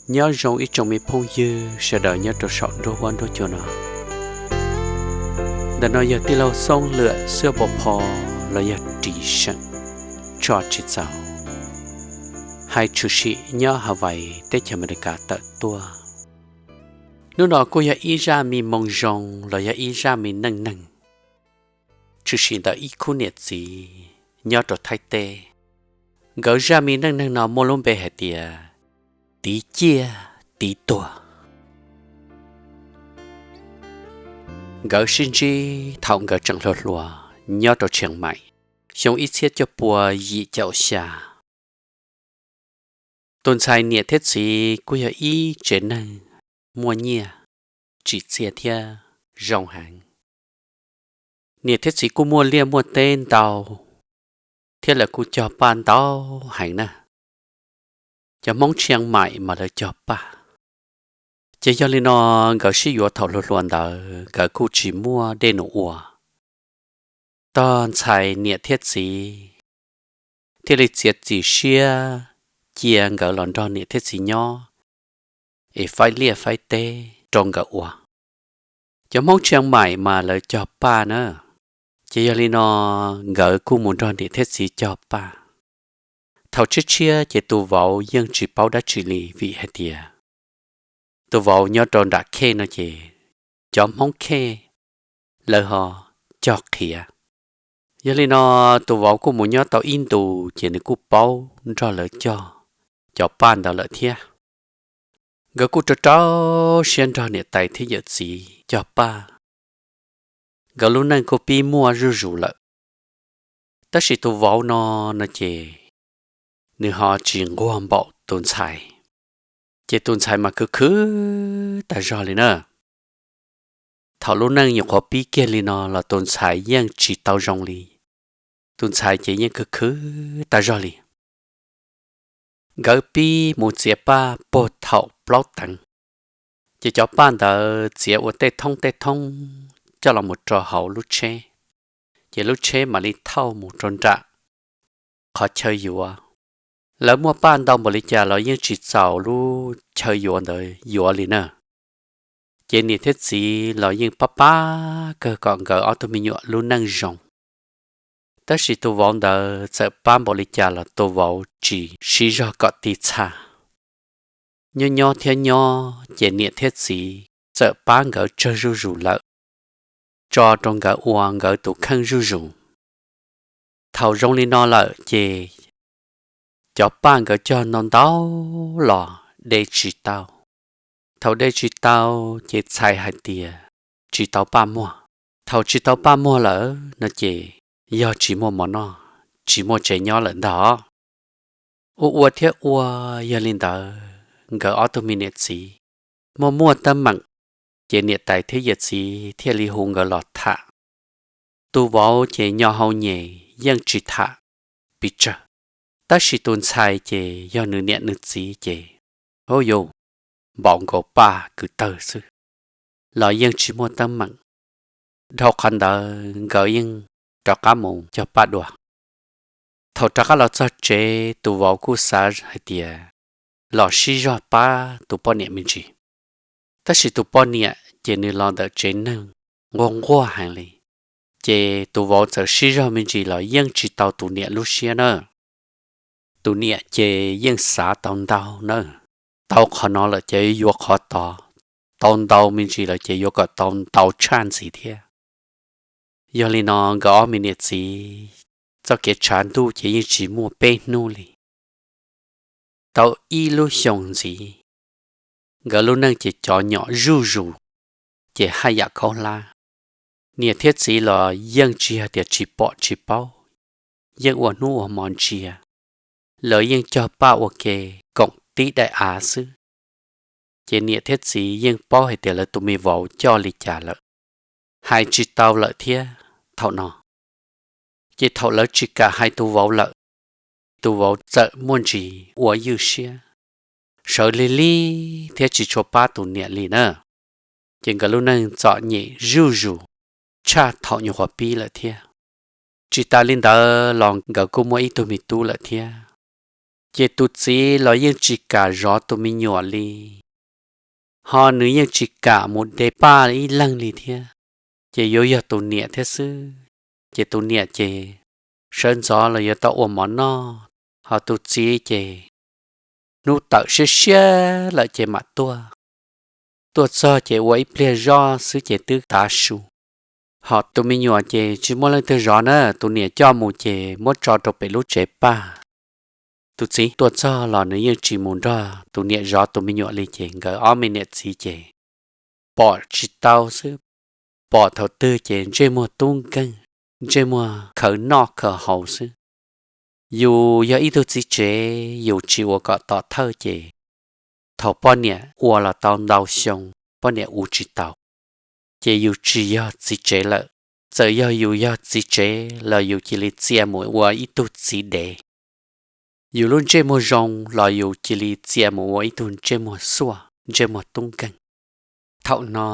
Nyob zoo ib tsoom me phooj ywg sawv daws nyob rau saum nruab huab nruab cua no. Ntawm no yog tij laug Xoob Lwam Xwb Pos Pho los yog Ris Seem tso tsis txaus, hais tshwm sim nyob Hawaii teb chaws Amelikas tawm tuaj. Hnub no kuj yog ib zaj me moo zoo los yog ib zaj me neej neeg tshwm sim ntawm ib khub niam txiv nyob rau Thaib teb. Nkawd zaj me neej neeg no muaj lub npe hais tias Tiv Ciaj Tiv Tuag. Nkawd sib ntsib thaum nkawd tseem hluas hluas nyob rau Tsheej Maim, xyoo ib txhiab cuaj pua yim caum xya. Tus ntxhais niam thiab txiv kuj yog ib tsev neeg muaj nyiaj, tsim txiaj thiab zoo heev. Niam thiab txiv kuj muaj liaj muaj teb ntau, thiab lawv kuj cog paj ntau heev na. Cov Hmoob Tsheej Maim mas lawv cog paj. Ces yog li no, nkawd sib yuav thaum hluas hluas ntawd nkawd kuj tsis muaj dej num ua. Tog ntxhais niam thiab txiv thiaj li txiav txim siab cia nkawd los nrog niam thiab txiv nyob, es faib liaj faib teb rau nkawd ua. Cov Hmoob Tsheej Maim mas lawv cog paj na. Ces yog li no, nkawd kuj mus nrog niam thiab txiv cog paj. Thaum tshiab tshiab ces tus vauv yeej tsis paub dab tsi li vim hais tias tus vauv nyob rau nram khej no ces cov Hmoob khej lawv ho cog qhiav. Yog li no, tus vauv kuj mus nyob tau ib ntus ces nws kuj paub nrog lawv cog cov paj ntawd lawm thiab. Nkawd kuj rau rau siab nrog niam tais thiab yawm txiv cog paj. Nkawd lub neej kuj pib muaj zuj zus lawm. Tab sis tus vauv no, no ces nws ho tsis nquag npaum tus ntxhais, ces tus ntxhais mas khwv khwv tag zog li na. Thaum lub neej nyuam qhuav pib kiag li no los tus ntxhais yeej tsis tau zoo li. Tus ntxhais ces yeej khwv khwv tag zog li. Nkawd pib mus txiav paj puag thaum plaub teev, ces cov paj ntawd txiav ua tej thoob tej thoob coj los mus rau hauv lub tsheb, ces lub tsheb mam li thauj mus rau nram qhov chaw yuav. Lawv muaj paj ntau npaum li cas los yeej tsis txaus lub chaw yuav ntawd yuav li na. Ces niam thiab txiv los yeej pab pab kawg kom nkawd ob tug me nyuam lub neej zoo. Tab sis tus vauv ntawd txawm pab npaum li cas los tus vauv tsis siv zog kom tig txha. Nyob nyob thiab nyob ces niam thiab txiv txawm pab nkawd tsawg zuj zus lawm, tso rau nkawd ua nkawd tus kheej zuj zus. Thaum zoo li no lawm ces cov paj nkawd cog ntau ntau los de tsis tau. Thaum de tsis tau ces txhais hais tias tsis tau paj muag. Thaum tsis tau paj muag lawm no ces yog tsis muaj mov noj, tsis muaj tsev nyob lawm ntag. Ua ua thiab ua, yog li ntawd nkawd ob tug me niam txiv muaj muaj teeb meem, ces niam tais thiab yawm txiv thiaj li hu nkawd los tham. Tus vauv ces nyo hau nyem yeej tsis tham pes tsawg, tab sis tus ntxhais ces yog nws niam nws txiv ces, hauj yus, npaum nkaus paj kwv tawg xwb, los yeej tsis muaj teeb meem. Dhau qhov ntawd nkawd yeej rov qab mus cog paj dua. Thaum rov qab los txog tsev tus vauv kuj xav hais tias los sib zog pab tus poj niam me ntsis. Tab sis tus poj niam ces nws los ntawm tsev neeg nquag nquag heev li, ces tus vauv txawm sib zog me ntsis los yeej tsis tau tus niam lub siab na. Tus niam ces yeej xav tau ntau na, tau qhov no lawm ces yuav qhov tod, tau ntau me ntsis lawm ces yuav kom tau ntau tshaj ntxiv thiab. Yog li no nkawd ob me niam txiv txoj kev tshav ntuj ces yeej tsis muaj peb hnub li. Tau ib lub xyoos ntxiv, nkawd lub neej ces cov nyom zuj zus, ces haj yam khaub hlab. Niam thiab txiv los yeej tsis hais tias tsis pom tsis paub, yeej ua hnub ua hmo ntsia. Lawv yeej cog paj ua ke koom tib daim av xwb, ces niam thiab txiv yeej paub hais tias lawv tus me vauv coj li cas lawm, hais tsis tau lawm thiab thaum no. Ces thaum lawv tsis kam hais tus vauv lawm, tus vauv txawm muaj ntsis ua ywj siab, sawv lig lig thiab tsis tshua pab tus niam li na. Ces nkawd lub neej txom nyem zuj zus tshaj thaum nyuam qhuav pib lawm thiab. Tsis tas li ntawd los nkawd kuj muaj ib tug me tub lawm thiab. Ces tus txiv los yeej tsis kam zov tus me nyuam li, ho nws yeej tsis kam mus de paj ib leeg li thiab, ces yuav yog tus niam thiab xwb. Ces tus niam ces sawv ntxov los yuav tau ua mov noj, ho tus txiv ces hnub tawm siab siab lawm ces mam tuaj. Tuaj txog ces ua ib pliag zoj xwb ces twb tav su. Ho tus me nyuam ces tsis muaj leej twg zov na, tus niam coj mus ces muab tso rau pem lub tsev paj. Tus txiv tuaj txog los nws yeej tsis mus nrog tus niam zov tus me nyuam li, ces nkawd ob me niam txiv ces pom tsis tau xwb. Pom thaum twg ces ntsej muag tub nkeeg, ntsej muag khawv noj khawv haus xwb. Yus yog ib tug txiv tsev, yus tsis ua kom tom thawj ces thaum poj niam ua los tau ntau xyoo poj niam ua tsis tau, ces yus tsis yog txiv tsev lawm. Txawm yog yus yog txiv tsev los yus cia li txia mus ua ib tug txiv dev. Yus lub ntsej muag zoo los yus cia li txia mus ua ib tug ntsej muag xuaj, ntsej muag tub nkeeg. Thaum no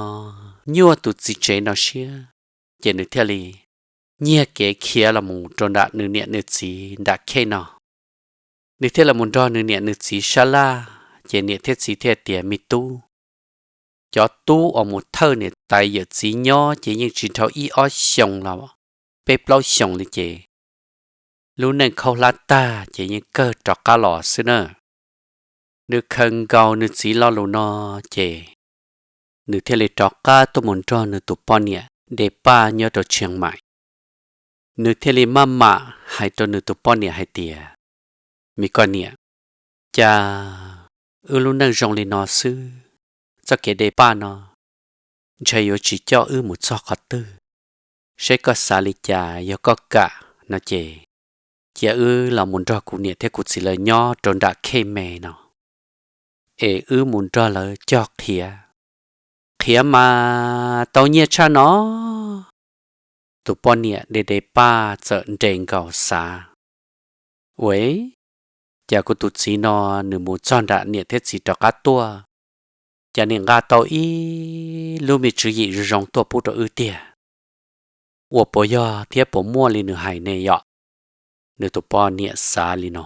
nyuaj tus txiv tsev no siab, ces nws thiaj li nyiag kev khiav los mus rau nram nws niam nws txiv nram khej no. Nws thiaj los mus nrog nws niam nws txiv sab laj, ces niam thiab txiv thiaj tias, Me tub, cov tub uas mus thawj niam tais yawm txiv nyob ces yeej tsis dhau ib ob xyoos los peb plaub xyoos li ces lub neej khaub hlab tag ces yeej kawg rov qab los xwb na. Nws khaws nkaus nws txiv lo lus no ces nws thiaj li rov qab tuaj mus nrog nws tus poj niam de paj nyob rau Tsheej Maim. Nws thiaj li maj mam hais rau nws tus poj niam hais tias, Me koj niam, cas wb lub neej zoo li no xwb, txoj kev de paj no ntshe yuav tsis coj wb mus txog qhov twg. Seb koj xav li cas, yog koj kam no ces cia wb los mus nrog kuv niam thiab kuv txiv lawv nyob rau nram khej me no, es wb mus nrog lawv cog qhiav. Qhiav mas tau nyiaj tshaj no. Tus poj niam de de paj txawm nres nkaus xav, Ua, cas kuv tus txiv no nws mus txog nram niam thiab txiv rov qab tuaj, cas nim nqa tau ib lub me tswv yim zoo zoo tuaj pub rau wb tiag. Ua puas yog thiab puas muaj li nws hais ne yom? Nws tus poj niam xav li no.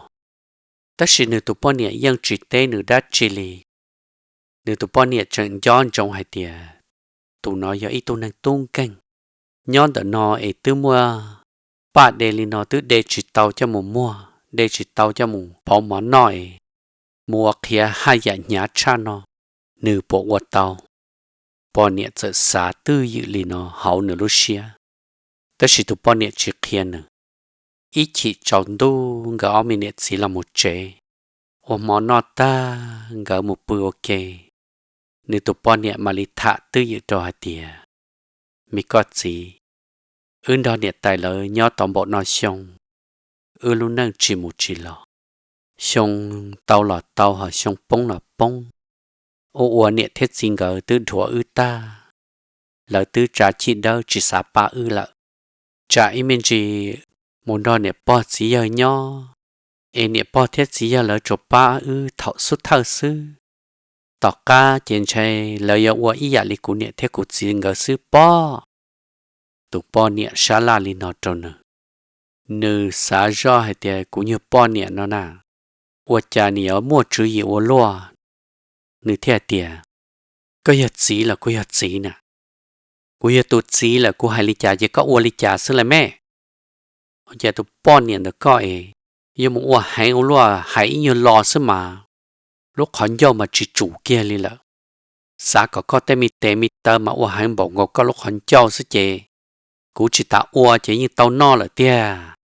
Tab sis nws tus poj niam yeej tsis teb nws dab tsi li. Nws tus poj niam tseem nco ntsoov hais tias tus no yog ib tug neeg tub nkeeg. Nyob ntawm no es twb muaj paj de li no twb de tsis tau coj mus muag, de tsis tau coj mus pauv mov noj es mus ua qhiav haj yam hnyav tshaj no, nws puas ua tau? Poj niam txawm xav twj ywm li no hauv nws lub siab, tab sis tus poj niam tsis qhia nws. Ib chim tsaus ntuj nkawd ob me niam txiv los mus tsev, ua hmo noj tag nkawd mus pw ua ke. Nws tus poj niam mam li tham twj ywm rau hais tias, Me koj txiv, wb nrog niam tais lawv nyob tau npaum no xyoo, wb lub neej tsis mus tsis los, xyoo tau los tau ho xyoo poob los poob, ua ua niam thiab txiv nkawd twb dhuav wb tag, lawv twb tsa chij dawb tsis xav pab wb lawm. Tsam ib me ntsis mus nrog niam pog txiv yawg nyob, es niam pog thiab txiv yawg lawv tsuas pab wb thaum xub thawj xwb, tom qab ces ntshe lawv yuav ua ib yam li kuv niam thiab kuv txiv nkawd xwb pob. Tus poj niam sab laj li no rau nws, nws xav zoj hais tias, Kuv nyuag poj niam no na, ua cas nws yuav muaj tswv yim ua luaj? Nws thiaj hais tias, Koj yog txiv los kuv yog txiv na, kuv yog tus txiv lawm kuv hais li cas ces koj ua li cas xwb lauj me. Ua cas tus poj niam ntawm koj es yuav mus ua heev ua luaj, hais ib nyuag lo xwb mas lub qhov ncauj mas tsis tsum kiag li lawm. Xav kom koj tej me tes me taw mas ua heev npaum nkaus koj lub qhov ncauj xwb ces kuv tsis tas ua ces yeej tau noj lawm tiag.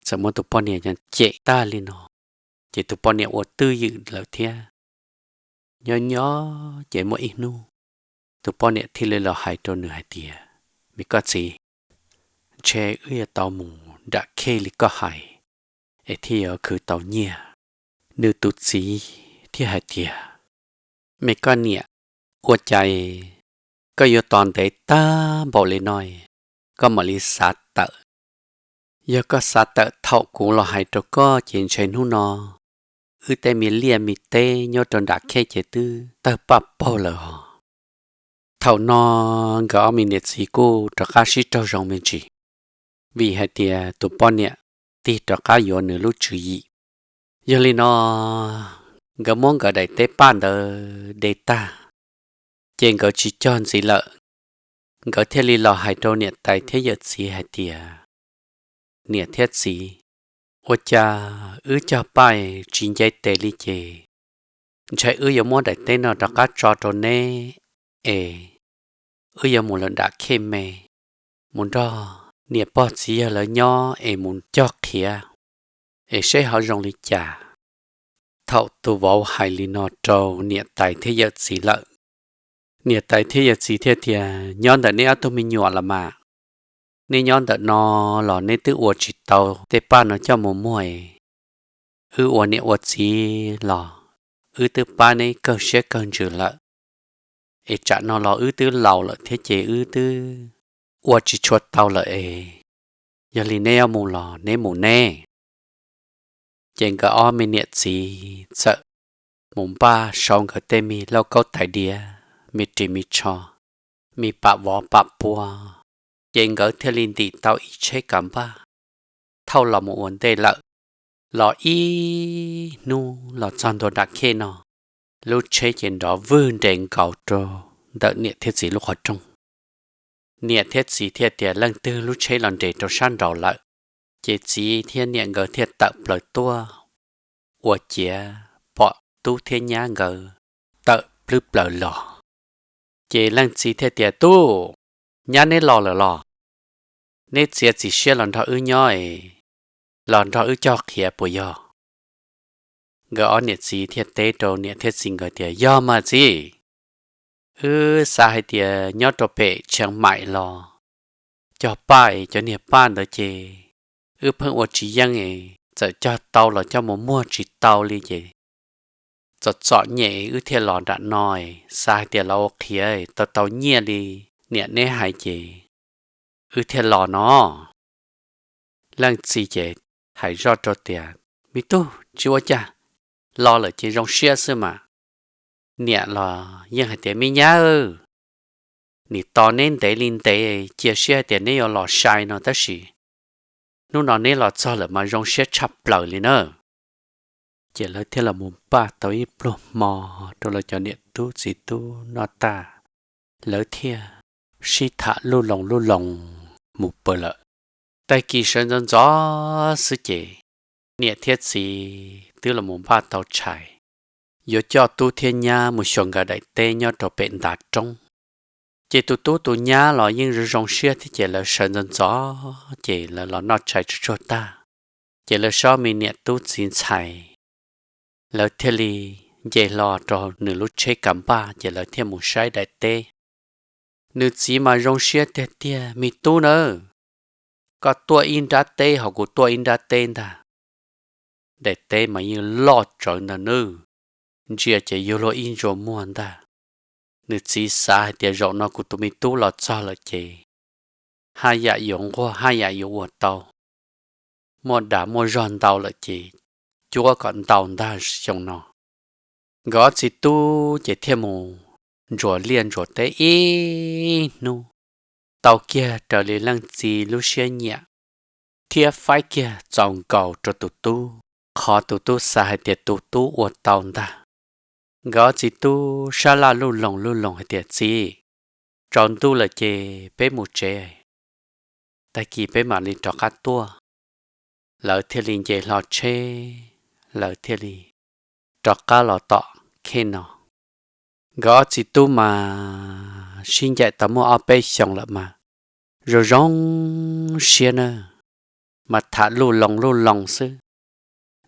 Txawm muab tus poj niam cem tag li no, ces tus poj niam ua twj ywm lawm thiab. Nyob nyob ces muaj ib hnub, tus poj niam thiaj li los hais rau nws hais tias, Me koj txiv, ntshe wb yuav tau mus nram khej li koj hais, es thiaj yuav khwv tau nyiaj. Nws tus txiv thiaj hais tias, Me koj niam, ua cas koj yuav tos ntev tag npaum li no, koj mam li xav tawm? Yog koj xav tawm thaum kuv los hais rau koj ces ntshe hnub no wb tej me liaj me teb nyob rau nram khej ces twb tawg paj paug lawm hos. Thaum no nkawd ob me niam txiv kuj rov qab sib raug zoo me ntsis, vim hais tias tus poj niam tig rov qab yuav nws lub tswv yim, Yog li no, nkawd muab nkawd daim teb paj ntawd de tag, ces nkawd tsis cog ntxiv lawm. Nkawd thiaj li los hais rau niam tais thiab yawm txiv hais tias, Niam thiab txiv, ua cas wb cog paj tsis nce tes li ces ntshai wb yuav muab daim teb no rov qab tso rau neb es wb yuav mus lawm nram khej me, mus nrog niam pog txiv yawg lawv nyob es mus cog qhiav es seb ho zoo li cas. Thaum tus vauv hais li no rau niam tais thiab yawm txiv lawm, niam tais thiab yawm txiv thiaj tias, Nyob ntawm neb ob tug me nyuam los mas, neb nyob ntawm no los neb twb ua tsis tau tej paj no coj mus muag es, wb ua niam ua txiv los wb twb pab neb kawg siab kawg ntsws lawm, es tsam no los wb twb laus lawm thiab ces wb twb ua tsis tshua tau lawm es, yog li neb yuav mus los neb mus neb. Ces nkawd ob me niam txiv txawm mus npaj sau nkawd tej me lauj kaub tais diav, me ris me tsho, me pam vov pam pua, ces nkawd thiaj li ntim tau ib tsheb kav npaj thauj los mus ua ntej lawm. Los ib hnub los txog ntua nram khej no, lub tsheb ces nrov vwg nres nkaus rau ntawm niam thiab txiv lub qhov rooj. Niam thiab txiv thiaj tias, Leej twg lub tsheb los nres rau sab nraud lawm? Ces txiv thiab niam nkawd thiaj tawm plaws tuaj ua ciav pom tub thiab nyab nkawd tawm plwb plaws los. Ces leej txiv thiaj tias, Tub, nyab neb los lawm los? Neb txiav txim siab los nrog wb nyob es los nrog wb cog qhiav puas yog? Nkawd ob niam txiv thiaj teb rau niam thiab txiv nkawd tias, Yog mas txiv, wb xav hais tias nyob rau pem Tsheev Maim los cog paj es cov niag paj ntawd ces wb pheej ua tsis yeej es txawm cog tau los coj mus muag tsis tau li ces txom txom nyem wb thiaj los nram no es xav hais tias los ua qhiav tau tau nyiaj li niam neb hais ces wb thiaj los no. Leej txiv ces hais zoj rau tias, Me tub, tsis ua cas, los lawm ces zoo siab xwb mas. Niam los yeej hais tias, Me nyab, nim tos neb ntev li ntev cia siab hais tias neb yuav los sai no tab sis hnub no neb los txog lawm mas zoo siab tshaj plaws li na. Ces lawv thiaj los mus npaj tau ib pluag hmo rau lawv cov niam tub txiv tub noj tag, lawv thiaj sib tham luj loos luj loos mus pawg lawm. Tag kis sawv ntxov ntxov xwb ces niam thiab txiv twb los mus npaj tau tshais yuav coj tub thiab nyab mus xyuas nkawd daim teb nyob rau pem ntav roob. Ces tus tub tus nyab los yeej zoo zoo siab thiab ces lawv sawv ntxov ntxov ces lawv los noj tshais tsuag tsuag tag, ces lawv sawv me niam tub txiv ntxhais, lawv thiaj li nce hlo rau nws lub tsheb kav npaj ces lawv thiaj mus saib daim teb. Nws txiv mas zoo siab tiag tiag, Me tub nawb, koj tuaj ib nrab teb ho kuv tuaj ib nrab teb ntag. Daim teb mas yeej loj tsawv ntag nawb, ntsia ces yuav luag ib ntsua muag ntag. Nws txiv xav hais tias zaum no kuv tus me tub los txog lawm ces haj yam yuav nquag haj yam yuav ua tau, muaj dag muaj zog ntau lawm ces cuab kom ntau ntag xyoo no. Nkawd ob txiv tub ces thiaj mus ntsuas liaj ntsuas teb ib hnub, tau kiag raws li leej txiv lub siab nyiam, thiab faib kiag txaus nkaus rau tus tub, qhov tus tub xav hais tias tus tub ua tau ntag. Nkawd ob txiv tub sab laj luj loos luj loos hais tias, Txiv, tsaus ntuj lawm ces peb mus tsev, tag kis peb mam li rov qab tuaj. Lawv thiaj li nce hlo tsheb, lawv thiaj li rov qab los tom khej no. Nkawd ob txiv tub mas sib ncaim tau muaj ob peb xyoos lawm mas zoo zoo siab na, mas tham luj loos luj loos xwb.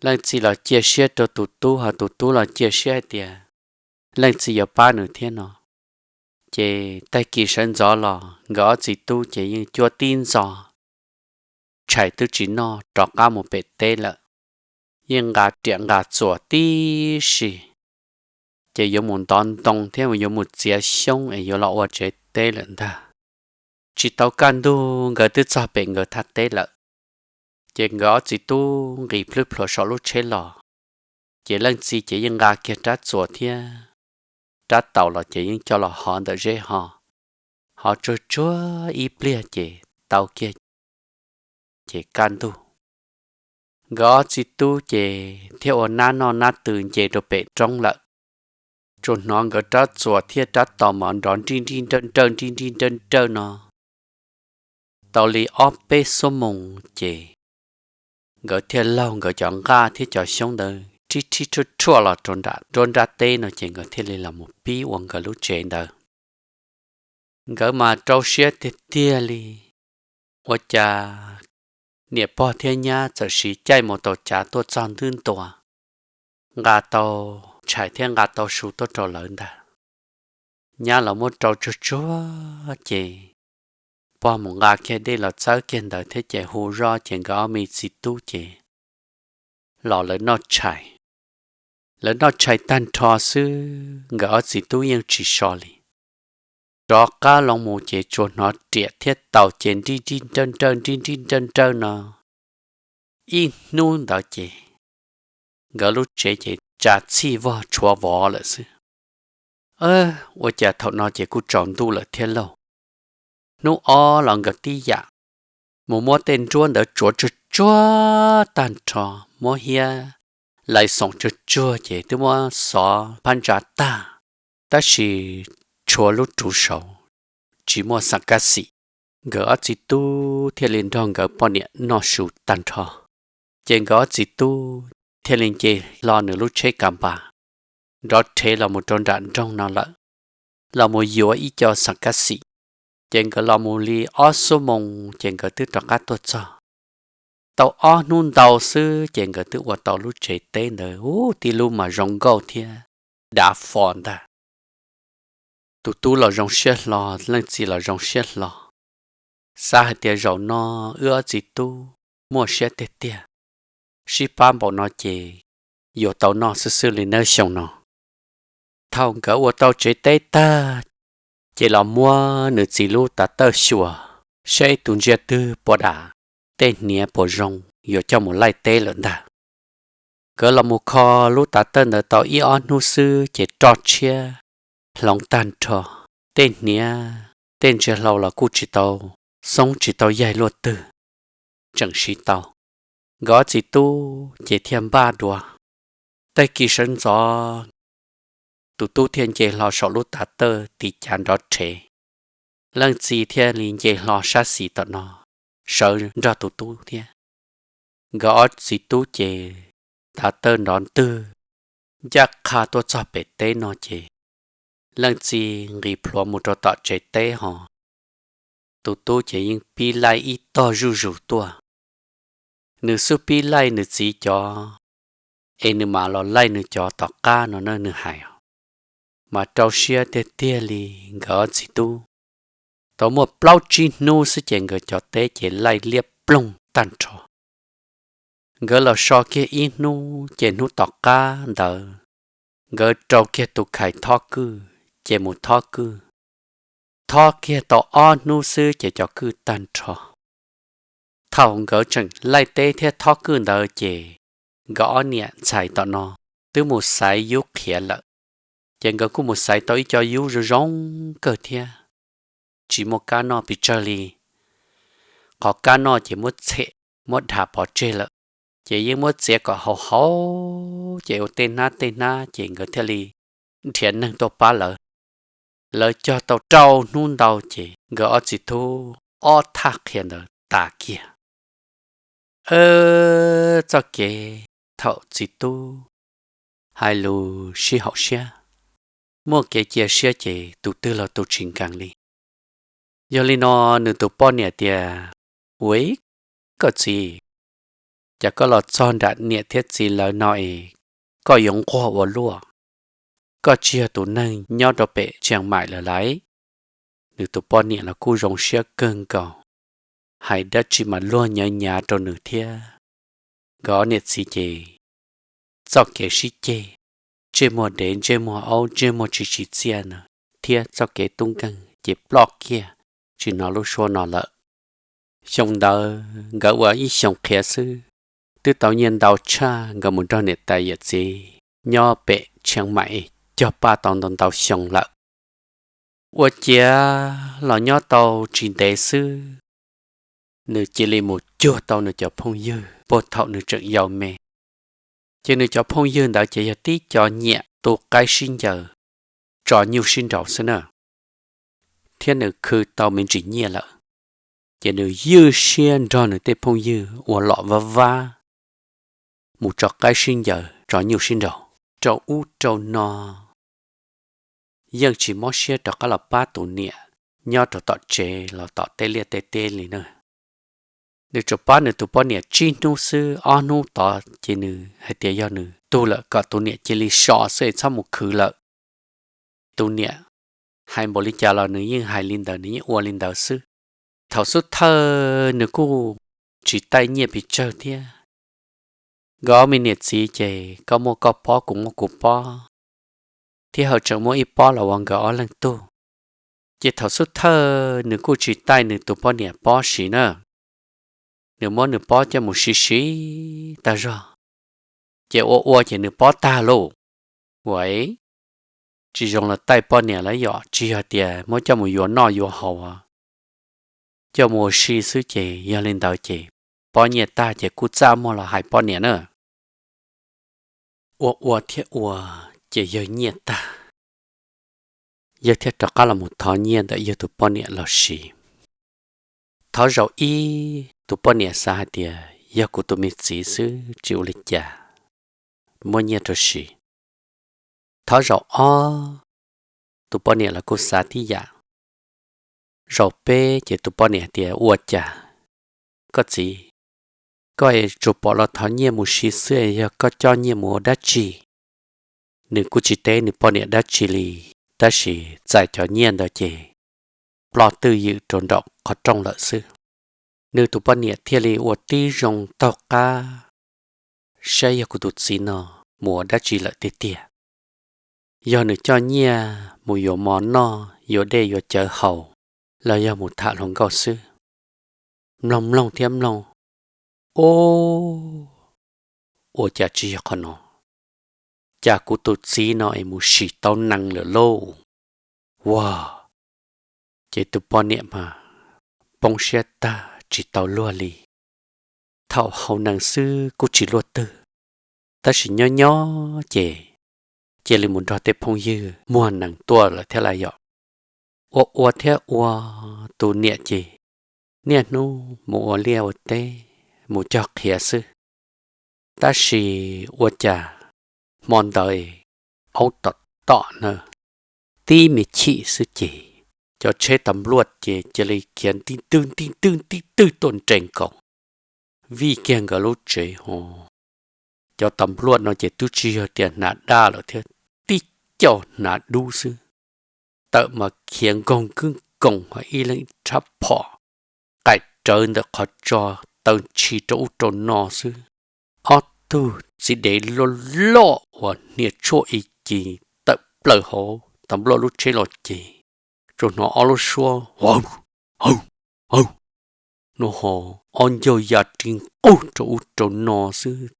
Leej txiv los cia siab rau tus tub, ho tus tub los cia siab hais tias leej txiv yuav pab nws thiab no. Ces tag kis sawv ntxov los nkawd ob txiv tub ces yeej cuab tib ntxo, tshais twb tsis noj rov qab mus pem teb lawm, yeej nqa riam nqa txuas tib si, ces yuav mus ntov ntoo thiab yuav mus txiav xyoob es yuav los ua tsev teb lawm ntag. Tsis tau kaj ntug nkawd twb txog pem nkawd thaj teb lawm. Ces nkawd ob txiv tub nqis plhwb plhuav saum lub tsheb los, ces leej txiv ces yeej nqa kiag rab txuas thiab rab taus los ces yeej coj los hov ntawm zeb ho, hov tsuag tsuag ib pliag ces tau kiag ces kaj ntug. Nkawd ob txiv tub ces thiaj ua nab noj nab tw nce rau pem roob lawm. Tsuas hnov nkawd rab txuas thiab rab taus mas nrov nrij nrij nrawj nrawj nrij nrij nrawj nrawj no tau li ob peb xuab moos ces nkawd thiaj laug nkawd cov nqaj thiab cov xyoob ntawd rhib rhib rhuaj rhuaj los rau nram nruab nrab teb no ces nkawd thiaj li los mus pib ua nkawd lub tsev ntawd. Nkawd mas rau siab tiag tiag li, ua cas niam pog thiab nyab txawm siv caij mus taus cav tuaj txog ntub ntua, nqa tau tshais thiab nqa tau su tuaj rau lawv ntag. Nyab los muab rau tsuag tsuag ces pog mus nqa kiag dej los txawb kiag ntawd thiab ces hu zoj ces nkawd ob me txiv tub ces los lawv noj tshais. Lawv noj tshais tag nrho xwb nkawd ob txiv tub yeej tsis so li. Rov qab loo mus ces tsuas hnov riam thiab taus ces nrij nrij nrawj nrawj nrij nrij nrawj nrawj no ib hnub ntawd ces nkawd lub tsev ces tsa txhij vog tshuav vov lawm xwb. Ua cas thaum no ces kuj tsaus ntuj lawm thiab lauj. Hnub ob los nkawd tib yam mus muab tej nruab ntawd tsuav tsuag tsuag tag nrho, muab hiab lais xoom tsuag tsuag ces twb muab xov phab ntsa tag, tab sis tshuav lub ruv saud tsis muaj xam kab xim. Nkawd ob txiv tub thiaj li nrog nkawd poj niam noj su tag nrho, ces nkawd ob txiv tub thiaj li nce hlo nws lub tsheb kas npas nrov rhev los mus rau nram nroog no lawm, los mus yuav ib co xam kab xim. Ces nkawd los mus li ob xuab moos ces nkawd twb rov qab tuaj txog. Tau ob hnub ntau xwb ces nkawd twb ua tau lub tsev teb ntawd, ub, tib lub mas zoo nkauj thiab dav fo ntag. Tus tub los zoo siab hlo, leej txiv los zoo siab hlo, xav hais tias zaum no wb ob txiv tub muaj siab tiag tiag, sib pab npaum no ces yuav tau noj xwb xwb li nawb xyoo no. Thaum nkawd ua tau tsev teb tag, ces los muab nws txiv lub tav tawj xyuas saib tus ntsia twg puas dam, tej hniav puas zoo, yuav coj mus laij teb lawm ntag. Nkawd los mus kho lub tav tawj ntawd tau ib ob hnub xwb ces roj tshiab hloov tag nrho, tej hniav tej ntsia hlau los kuj tsis tau xoob tsis tau yaig luaj twg, tseem siv tau. Nkawd ob txiv tub ces thiaj npaj dua. Tag kis sawv ntxov, tus tub thiaj nce hlo saum lub tav tawj tiv cav nrov rhev, leej txiv thiaj li nce hlo sab xis tom no sawv nrog tus tub thiab. Nkawd ob txiv tub ces tav tawj nrov ntwg ncaj qha tuaj txog pem teb no ces leej txiv nqis plhuav mus rau tom tsev teb ho tus tub ces yeej pib laij ib tog zuj zus tuaj. Nws xub pib laij nws txiv cov, es nws mam los laij nws cov tom qab no na, nws hais. Mas rau siab tiag tiag li, nkawd ob txiv tub tau muaj plaub tsib hnub xwb ces nkawd cov teb ces laij liab ploog tag nrho. Nkawd los so kiag ib hnub ces hnub tom qab ntawd nkawd rau kiag tus khais thob kwj ces mus thob kwj. Thob kiag tau ob hnub xwb ces cov kwj tag nrho. Thaum nkawd tseem laij teb thiab thob kwj ntawd ces nkawd ob niam ntxhais tom no twb mus xaiv yub qhiav lawm. Ces nkawd kuj mus xaiv tau ib co yub zoo zoo kawg thiab, tsis muaj kab noj pes tsawg li. Qhov kab noj ces muab txhem muab dhas pov tseg lawm, ces yeej muab txiav kom haus haus ces ua tej hnab tej hnab ces nkawd thiaj li nrhiav neeg tuaj pab lawv. Lawv cog tau rau hnub ntau ces nkawd ob txiv tub ob thaj qhia ntawd tas kiag. Txoj kev thaum txiv tub hais lus sib haum siab, muaj kev cia siab ces tus twg los tus tsis nkees li. Yog li no nws tus poj niam tias, Ua, koj txiv, cas koj los txog nram niam thiab txiv lawv no es koj yuav nquag ua luaj? Koj tsis yog tus neeg nyob rau pem Tsheej Maim lawm lauj? Nws tus poj niam los kuj zoo siab kawg nkaus, hais dab tsi mas luag nyav nyav rau nws thiab. Nkawd niam txiv ces txoj kev sib ceg, ntsej muag dev ntsej muag aub ntsej muag tsis tsim txiaj na, thiab txoj kev tub nkeeg ces ploj kiag, tsis hnov lub suab no lawm. Xyoo ntawd nkawd ua ib xyoos qhiav xwb, twb tau nyiaj ntau tshaj nkawd mus nrog niam tais yawm txiv nyob pem Tsheej Maim cog paj tau ntau ntau xyoo lawm. Ua ciav los nyob tau tsis ntev xwb, nws cia li mus cuag tau nws cov phooj ywg puag thaum nws tseem yau me. Ces nws cov phooj ywg ntawd ces yog tib co nyiam tu qaib sib ncaws, tso nyuj sib nraus xwb na. Thiab nws khwv tau me ntsis nyiaj lawm, ces nws ywj siab nrog nws tej phooj ywg ua lom vab vab mus tso qaib sib ncaws tso nyuj sib nraus rau ub rau no, yeej tsis mob siab rov qab los pab tus niam nyob rau tom tsev los tom tej liaj tej teb li na. Nws tsuas pab nws tus poj niam tsib hnub xwb, ob hnub tod ces nws hais tias yog nws tuag lawm kom tus niam cia li so xwb es txhob mus khwv lawm. Tus niam hais npaum li cas los nws yeej hais li ntawd, nws yeej ua li ntawd xwb. Thaum xub thawj nws kuj tsis taij nyiaj pes tsawg thiab. Nkawd ob me niam txiv ces koj muaj koj pob, kuv muaj kuv pob, thiab haj tseem muaj ib pob los ua nkawd ob leeg tug. Ces thaum xub thawj nws kuj tsis taij nws tus poj niam pob siv na, nws muab nws pob coj mus siv siv tag zog, ces ua ua ces nws pob tag lauj. Ua tsis zoo los taij poj niam lawv yom, tsis yog tias muab coj mus yuav noj yuav haus, coj mus ua si xwb ces yog li ntawd ces pob nyiaj tag ces kuj txaj muag los hais poj niam na. Ua ua thiab ua ces yawg nyiaj tag, yawg thiaj rov qab los mus thov nyiaj ntawm yawg tus poj niam los siv. Thov zaum ib, tus poj niam xav hais tias yog kuv tus me txiv xwb tsis ua li cas, muab nyiaj rau siv. Thov zaum ob, tus poj niam los kuj xav tib yam. Zaum peb ces tus poj niam hais tias ua cas koj txiv, koj es tsuas pom los thov nyiaj mus siv xwb, yog koj coj nyiaj mus ua dab tsi? Nws kuj tsis teb nws poj niam dab tsi li, tab sis txais cov nyiaj ntawd ces ploj twj ywm rau nraum qhov rooj lawm xwb. Nws tus poj niam thiaj li ua tib zoo taug qab saib yog kuv tus txiv no mus ua dab tsi lawm tiag tiag. Yog nws coj nyiaj mus yuav mov noj, yuav dej yuav cawv haus, los yog mus tham hluas nkauj xwb. Mloog mloog thiab mloog, o, ua cas tsis yog qhov no, cas kuv tus txiv no es mus sim tau nees lawm lauj. Ua, ces tus poj niam mas poob siab tag tsis tau luag li. Thaum haus nees xwb kuj tsis luaj twg, tab sis nyob nyob ces cia li mus nrog tej phooj ywg muag nees tuaj lawm thiab lauj yom. Ua ua thiab ua, tus niam ces niaj hnub mus ua liaj ua teb, mus cog qhiav xwb. Tab sis ua cas hmo ntawd aub tom tom na, tib me chim xwb ces cov tsheb tas npluaj ces cia li khiav nti twg nti twg nti twg tuaj nres nkaus, vij kiag nkawd lub tsev ho. Cov tas npluaj no ces twb tsis yog tias hnav daj lawm thiab, tib co hnav dub xwb, tawm mas khiav nkaug nkwj nkoos ho ib leeg rhab phom, qaim rawv ntawm qhov tso, taw ntshis rau ub rau no xwb. Ob tug txiv dev loj loj uas hnia tshuaj ib ce tawm plaws hauv tas npluaj lub tsheb los ces tsuas hnov ob lub suab hawv hawv hawv, nws ho ob ncauj ya ri nqug rau ub rau no xwb,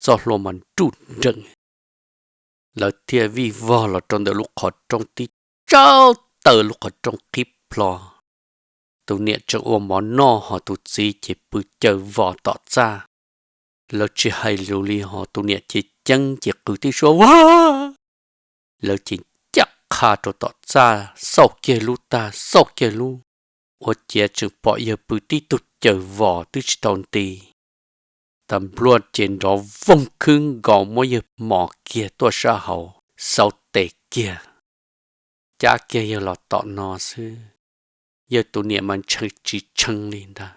txoj hlua mas nruj nreem. Lawv thiaj vij vog los rau ntawm lub qhov rooj tib tsaug taw lub qhov rooj qhib plho. Tus niam tseem ua mov noj ho tus txiv ces pw caws vos tom txaj. Lawv tsis hais lus li ho tus niam ces ceeb ces qw tib suab vag. Lawv ces ncaj qha rau tom txaj xauj kiag lub tag xauj kiag lub, ua ciav tseem pom yawg pw tib tug caws vos twb tsis tau nti. Tas npluaj ces nrov voog khwb nkaus muab yawg mos kiag tuaj sab hauv, xauv tes kiag, cab kiag yawg los tom no xwb. Yawg tus niam mas ntshee tsis tshee li ntag,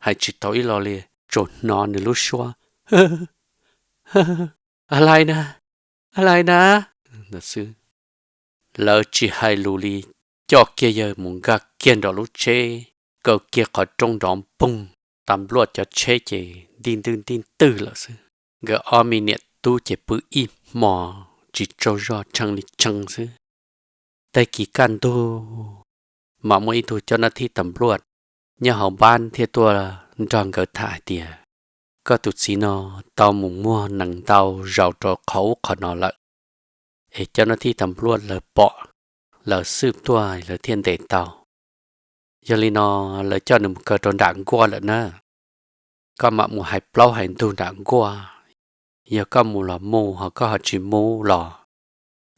hais tsis tau ib lo li, tsuas hnov nws lub suab a lai na, a lai na ntawd xwb. Lawv tsis hais lus li, coj kiag yawg mus nkag kiag nram lub tsheb, kaw kiag qhov rooj nrov npoog, tas npluaj cov tsheb ces nti ntwj nti ntwj lawm xwb. Nkawd ob me niam tub ces pw ib hmo tsis tsaug zog tshee li tshee xwb. Tag kis kaj ntug mas muaj ib tug coj nab thib tas npluaj nyob hauv npab thiaj tuaj nrog nkawd tham hais tias, koj tus txiv no tau mus muag nees ntau zaus rau qhov ub qhov no lawm, es cov nab thib tas npluaj lawv pom, lawv xwb tuaj lawv thiaj ntes tau. Yog li no lawv coj nws mus kaw rau nram nkuaj lawm na. Koj mam mus hais plaub hais ntug nram nkuaj. Yog koj mus los mus, ho koj ho tsis mus los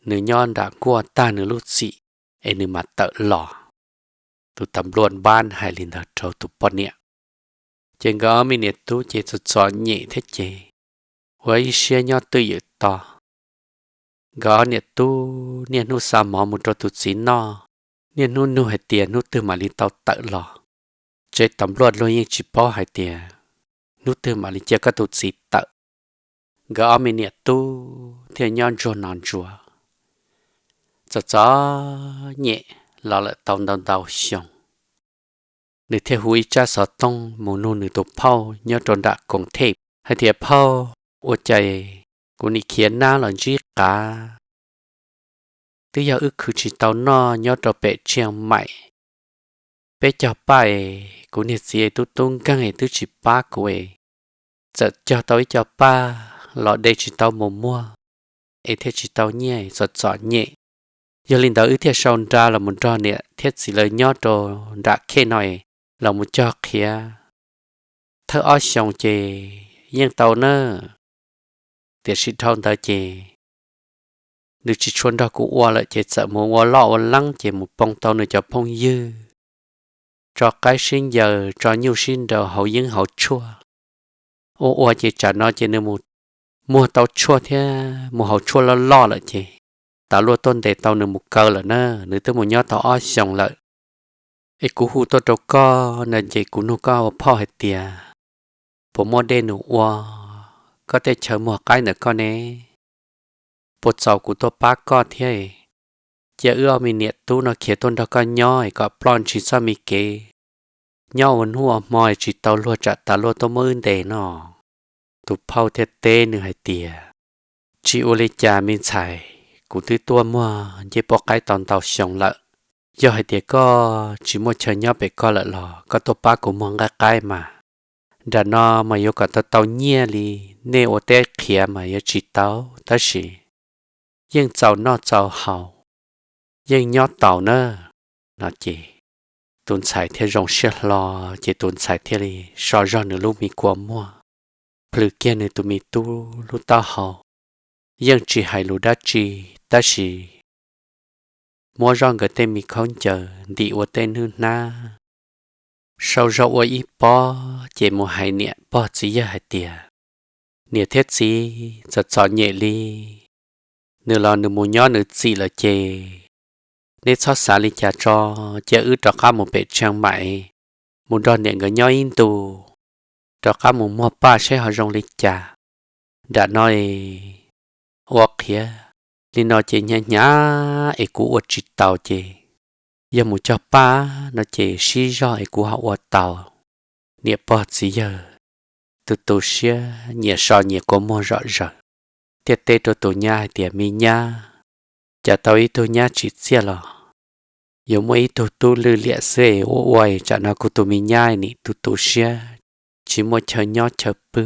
nws nyob nram nkuaj tag nws lub txim es nws mam tawm los. Tus tas npluaj npab hais li ntawd rau tus poj niam. Ces nkawd ob me niam tub ces txom txom nyem thiab ces ua ib siab nyob twj ywm to. Nkawd ob niam tub niaj hnub xa mov mus rau tus txiv noj, niaj hnub nug hais tias hnub twg mam li tau tawm los. Tsev tas npluaj luag yeej tsis paub hais tias hnub twg mam li cia koj tus txiv tawm. Nkawd ob me niam tub thiaj nyob ntsuag no ntsuag, txom txom nyem los lawm tau ntau ntau xyoo. Nws thiaj hu ib tsab xov tooj mus nug nws tus phauj nyob rau nram koom thej hais tias, Phauj, ua cas kuv nim khiav nab los ntsib qav, twb yog wb khwv tsis tau noj nyob rau pem Tshiaj Maim. Peb cog paj es kuv niag txiv tub tub nkeeg es twb tsis pab kuv es, txawm cog tau ib co paj los de tsis tau mus muag es thiaj tsis tau nyiaj, txom txom nyem. Yog li ntawd wb thiaj sau nra los mus nrog niam thiab txiv lawv nyob rau nram khej no es los mus cog qhiav. Thawj ob xyoos ces yeej tau na, tiam sis dhau ntawd ces nws tsis tshua nrog kuv ua lawm ces txawm mus ua loj ua leeb ces mus poob tau nws cov phooj ywg, tso qaib sib ncaws tso nyuj sib nraus hauv yeeb hauv tshuaj. Ua ua ces tsam no ces nws mus muag tau tshuaj thiab mus haus tshuaj loj loj lawm ces tas luaj tuaj ntes tau nws mus kaw lawm na, nws twb mus nyob tau ob xyoos lawm. Es kuv hu tuaj rau koj no ces kuv nug koj ua phauj hais tias, puas muaj dej num ua koj tej chaw muag qaib ntawm koj ne? Puas txaus kuv tuaj pab koj thiab, cia wb ob me niam tub no khiav tuaj nrog koj nyob es kom ploj ntshis txoj me kev nyob ua hnub ua hmo es tsis tau luag tsam tas luaj tuaj muab wb ntes no. Tus phauj thiaj teb nws hais tias, tsis ua li cas me ntxhais, kuv twb tuaj muag ncej puab qaib tau ntau xyoo lawm. Yog hais tias koj tsis muaj chaw nyob pem koj lawm los koj tuaj pab kuv muag nqaij qaib mas, nram no mas yuav kom tau tau nyiaj li nej ua teb qhiav mas yuav tsis tau, tab sis yeej txaus noj txaus haus, yeej nyob taus na. No ces tus ntxhais thiaj zoo siab hlo, ces tus ntxhais thiaj li so zog nws lub me kua muag, plhws kiag nws tus me tub lub taub hau, yeej tsis hais lus dab tsi, tab sis muab zoj nkawd tej me khaub ncaws ntim ua tej hnwb hnab, sau zog ua ib pob ces mus hais niam pog txiv yawg hais tias, niam thiab txiv, txom txom nyem li, nws los nws mus nyob nws txim lawm ces neb txhob xav li cas tso, cia wb rov qab mus pem Tsheej Maim, mus nrog niam nkawd nyob ib ntus, rov qab mus muag paj seb ho zoo li cas. Nram no es ua qhiav li no ces hnyav hnyav es kuv ua tsis taus ces yog mus cog paj no ces sib zog es kuv ho ua tau. Niam pog txiv yawg tu tu siab nyias so nyias kua muag zom zaws, thiaj teb rau tus nyab hais tias, me nyab, cas tau ib tug nyab tsim txiaj los yuav muaj ib tug tub lwj liam xwb es ua ua es tsam no kuv tus me nyab nim tu tu siab, tsis muaj chaw nyob chaw pw.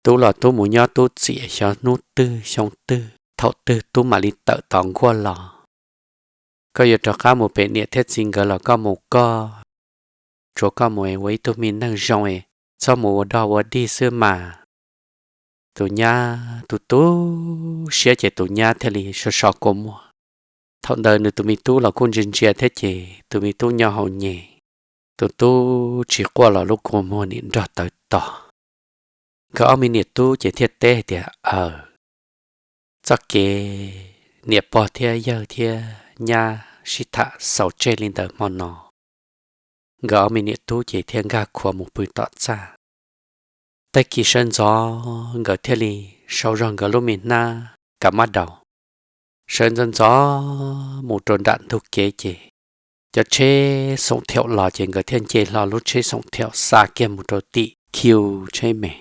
Tub los tub mus nyob tub txim, xyov hnub twg xyoo twg thaum twg tub mam li tawm tom nkuaj los. Koj yuav rov qab mus pem niam thiab txiv nkawd los koj mus koj, tsuav koj mus es ua ib tug me neeg zoo es txhob mus ua dog ua dig xwb mas. Tus nyab tu tu siab ces tus nyab thiaj li so so kua muag. Thaum ntawd nws tus me tub los kuj ntsia ntsia thiab ces tus me tub nyob hauv nyem, tus tub tsis quaj los lub kua muag nim nrog tawv tos. Nkawd ob me niam tub ces thiaj teb hais tias, aws, txoj kev niam pog thiab yawg thiab nyab sib tham xaus tseg li ntawd hmo no, nkawd ob me niam tub ces thiaj nkag khuav mus pw tom txaj. Tag kis sawv ntxov nkawd thiaj li sau zog nkawd lub me hnab kav mab daus, sawv ntxov ntxov mus rau nram ntug kev ces cov tsheb xoom thiaum los ces nkawd thiaj nce hlo lub tsheb xoom thiaum xa kiag mus rau tim khiu tsheb me.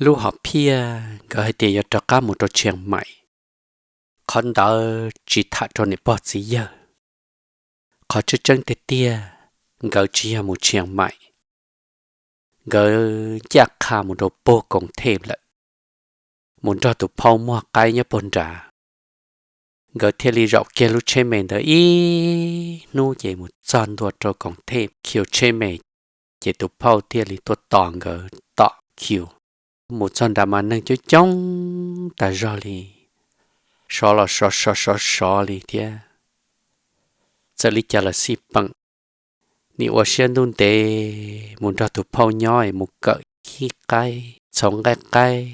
Lub hom phiaj nkawd hais tias yuav rov qab mus rau Tsheej Maim, qhov ntawd tsis tham rau niam pog txiv yawg. Qhov tseeb tseeb tiag tiag, nkawd tsis yog mus Tsheej Maim, nkawd ncaj qha mus rau puag koom thej lawm, mus nrog tus phauj muag qaib nyob puag nrad. Nkawd thiaj li zaum kiag lub tsheb me ntawd ib hnub ces mus txog ntua rau koom thej khiu tsheb me, ces tus phauj thiaj li tuaj tos nkawd tom khiu. Mus txog nram mas neeg coob coob tas zog li, sov los sov sov sov sov li thiab. Txawm li cas los xij peem, nim ua siab ntuj ntev mus nrog tus phauj nyob es mus kawm khib qaib txhoov nqaij qaib,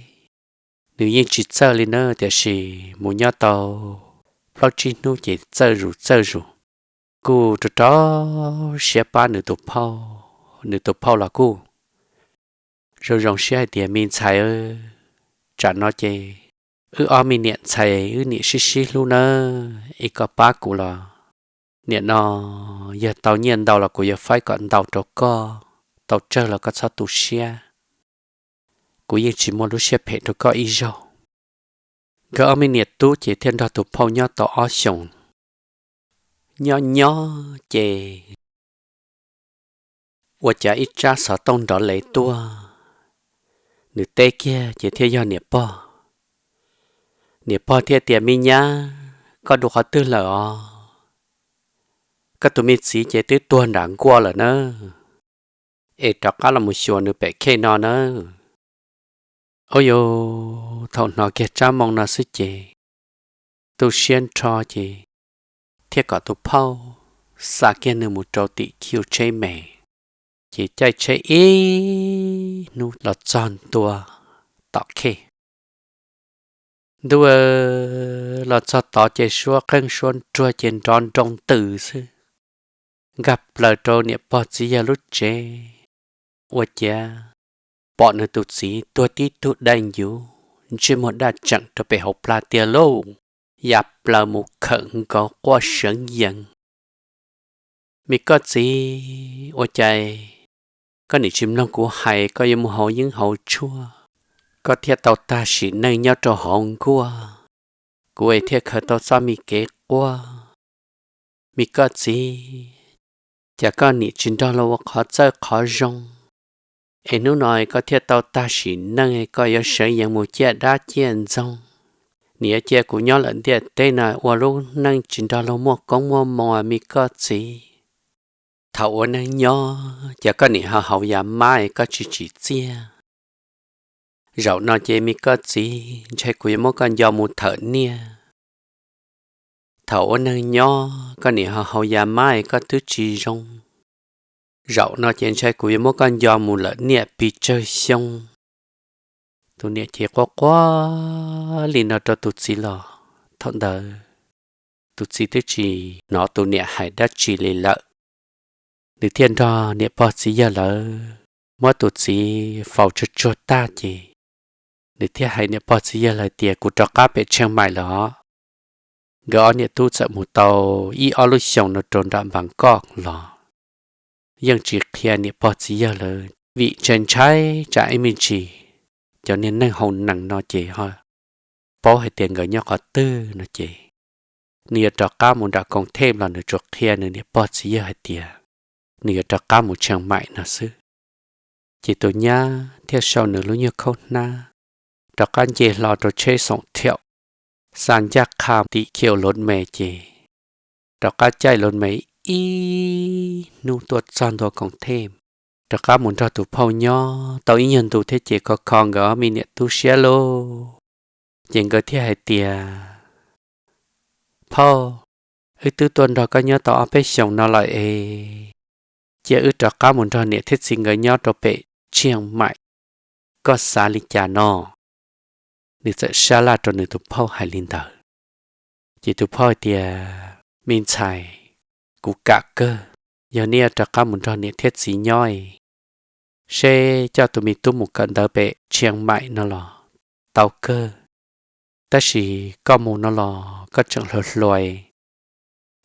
nws yeej tsis txawj li na, tiam sis mus nyob tau plaub tsib hnub ces txawj zus txawj zus. Kuj rau rau siab pab nws tus phauj, nws tus phauj los kuj zoo zoo siab hais tias, Me ntxhais, tsam no ces wb ob me niam ntxhais wb niam sib sib hlub nawb, es koj pab kuv los, nim no yog tau nyiaj ntau los kuv yuav faib kom ntau rau koj, tau tsawg los koj txhob tu siab, kuv yeej tsis muaj lub siab phem rau koj ib zaug. Nkawd ob me niam tub ces thiaj nrog tus phauj nyob tau ob xyoos. Nyob nyob ces ua cas ib tsab xov tooj nrov lev tuaj, nws teb kiag ces thiaj yog niam pog. Niam pog thiaj tias, Me nyab, koj dua qhov twg lawm os? Koj tus me txiv ces twb tuag nram nkuaj lawm na, es rov qab los mus xyuas nws pem khej no nawb. Ua yus thaum hnov kiag tsab moo no xwb ces tu siab nrho ces thiaj kom tus phauj xa kiag nws mus rau tim khiu tsheb me, ces caij tsheb ib hnub los txog ntua tom khej. Ntuj, los txog tod ces suab qeej suab nruag ces nrov nroo ntws xwb, nkag plaws rau niam pog txiv yawg lub tsev. Ua ciav pom nws tus txiv tuag tib tug dai ncuv ntsej muag daj tseem rau pem hauv plag tiag lauj, ya plaws mus khawm nkaus quaj seev yees. Me koj txiv, ua cas koj nim tsis mloog kuv hais, koj yuav mus hauv yeeb hauv tshuaj, koj thiaj tau tag sim neej nyob rau hauv nkuaj, kuv es thiaj khaws tau txoj me kev quaj. Me koj txiv, cas koj nim tsis nrog luag ua qhov txawj qhov zoo, es hnub no koj thiaj tau tag sim neej, koj yuav seev yees mus ciaj dab ciaj ntxoog, nim yuav cia kuv nyob lawm ntiaj teb no ua lub neej tsis nrog luag muaj koob muaj moo, me koj txiv. Thaum ua neej nyob ces koj nim ho haus yas mab es koj tsis tsim txiaj. Zaum no ces me koj txiv, ntshai kuv yuav muab koj nco mus thawm niaj. Thaum ua neej nyob koj nim ho haus yas mab es koj twb tsis zoo. Zaum no ces ntshai kuv yuav muab koj nco mus lawm niaj pes tsawg xyoo. Tus niam ces quaj quaj li no rau tus txiv los thaum ntawd tus txiv twb tsis hnov tus niam hais dab tsi li lawm. Nws thiaj nrog niam pog txiv yawg lawv muab tus txiv faus tsuag tsuag tag ces nws thiaj hais niam pog txiv yawg lawv tias, Kuv rov qab pem Tsheej Maim lawm os. Nkawd ob niam tub txawm mus tau ib ob lub xyoos no rau nram Npas Koj los yeej tsis qhia niam pog txiv yawg lawv, vim ntshai ntshai tsam ib me ntsis cov niag neeg hauv nees no ces ho paub hais tias nkawd nyob qhov twg no ces nws yuav rov qab mus nram Koos Thej los nws tsuas qhia nws niam pog txiv yawg hais tias nws yuav rov qab mus Tsheej Maim no xwb. Ces tus nyab thiaj sau nws lub nyuag khaub hnab rov qab nce hlo rau tsheb xoom thiaum, xa ncaj qha tim khiu lov me ces rov qab caij lov me ib hnub tuaj txog ntua Koos Thej, rov qab mus nrog tus phauj nyob tau ib nyuag ntu thiab ces kho kho nkawd ob me niam tub siab lauj. Ces nkawd thiaj hais tias, Phauj, wb twb tuaj nrog koj nyob tau ob peb xyoos no lawm es cia wb rov qab mus nrog niam thiab txiv nkawd nyob rau pem Tsheej Maim, koj xav li cas no? Nws txawm sab laj rau nws tus phauj hais li ntawd. Ces tus phauj hais tias, Me ntxhais, kuv kam kawg, yog nej yuav rov qab mus nrog niam thiab txiv nyob es seb coj tus me tub mus kawm ntawv pem Tsheej Maim no los tau kawg. Tab sis koj mus no los koj tseem hluas hluas,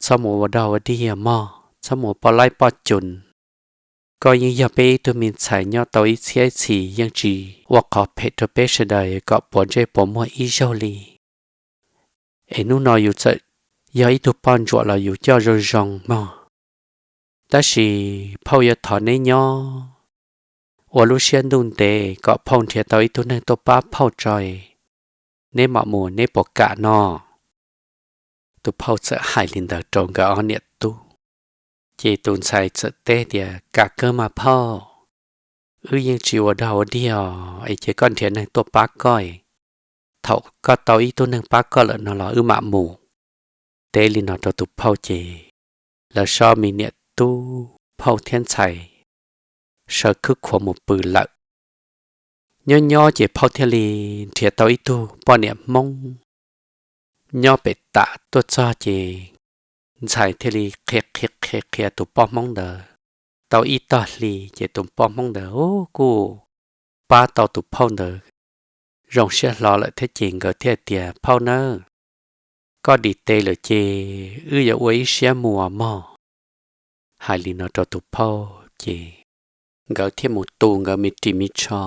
txhob mus ua dog ua dig mog, txhob mus ua poj laib poj cum. Koj yeej yog peb ib tug me ntxhais nyob tau ib txhiab ib txhis, yeej tsis ua qhov phem rau peb sawv daws kom puas ntsej puas muag ib zaug li. Es hnub no yus txawm yog ib tug poj ntsuam los yus coj zoo zoo mog. Tab sis phauj yuav thov neb nyob ua lub siab ntuj ntev kom phauj nrhiav tau ib tug neeg tuaj pab phauj tso, neb mam mus, neb puas kam no? Tus phauj txawm hais li ntawd rau nkawd ob niam tub, ces tus ntxhais txawm teb tias, Kam kawg mas phauj, wb yeej tsis ua dog ua dig os, es cia koj nrhiav neeg tuaj pab koj, thaum koj tau ib tug neeg pab koj lawm no los wb mam mus. Teb li no rau tus phauj ces lawv sawv me niam tub phauj thiab ntxhais sawv khwb khuav mus pw lawm. Nyob nyob ces phauj thiaj li nrhiav tau ib tug poj niam Hmoob nyob pem tam tuaj txog ces ntxhais thiaj li qhia qhia qhia qhia tus poj Hmoob ntawd. Tau ib tog hli ces tus poj Hmoob ntawd kuj pab tau tus phauj ntawd zoo siab hlo lawm thiab ces nkawd thiaj tias, Phauj nawb, koj dim tes lawm ces wb yuav ua ib siab mus mog. Hais li no rau tus phauj ces nkawd thiaj mus tu nkawd me ris me tsho,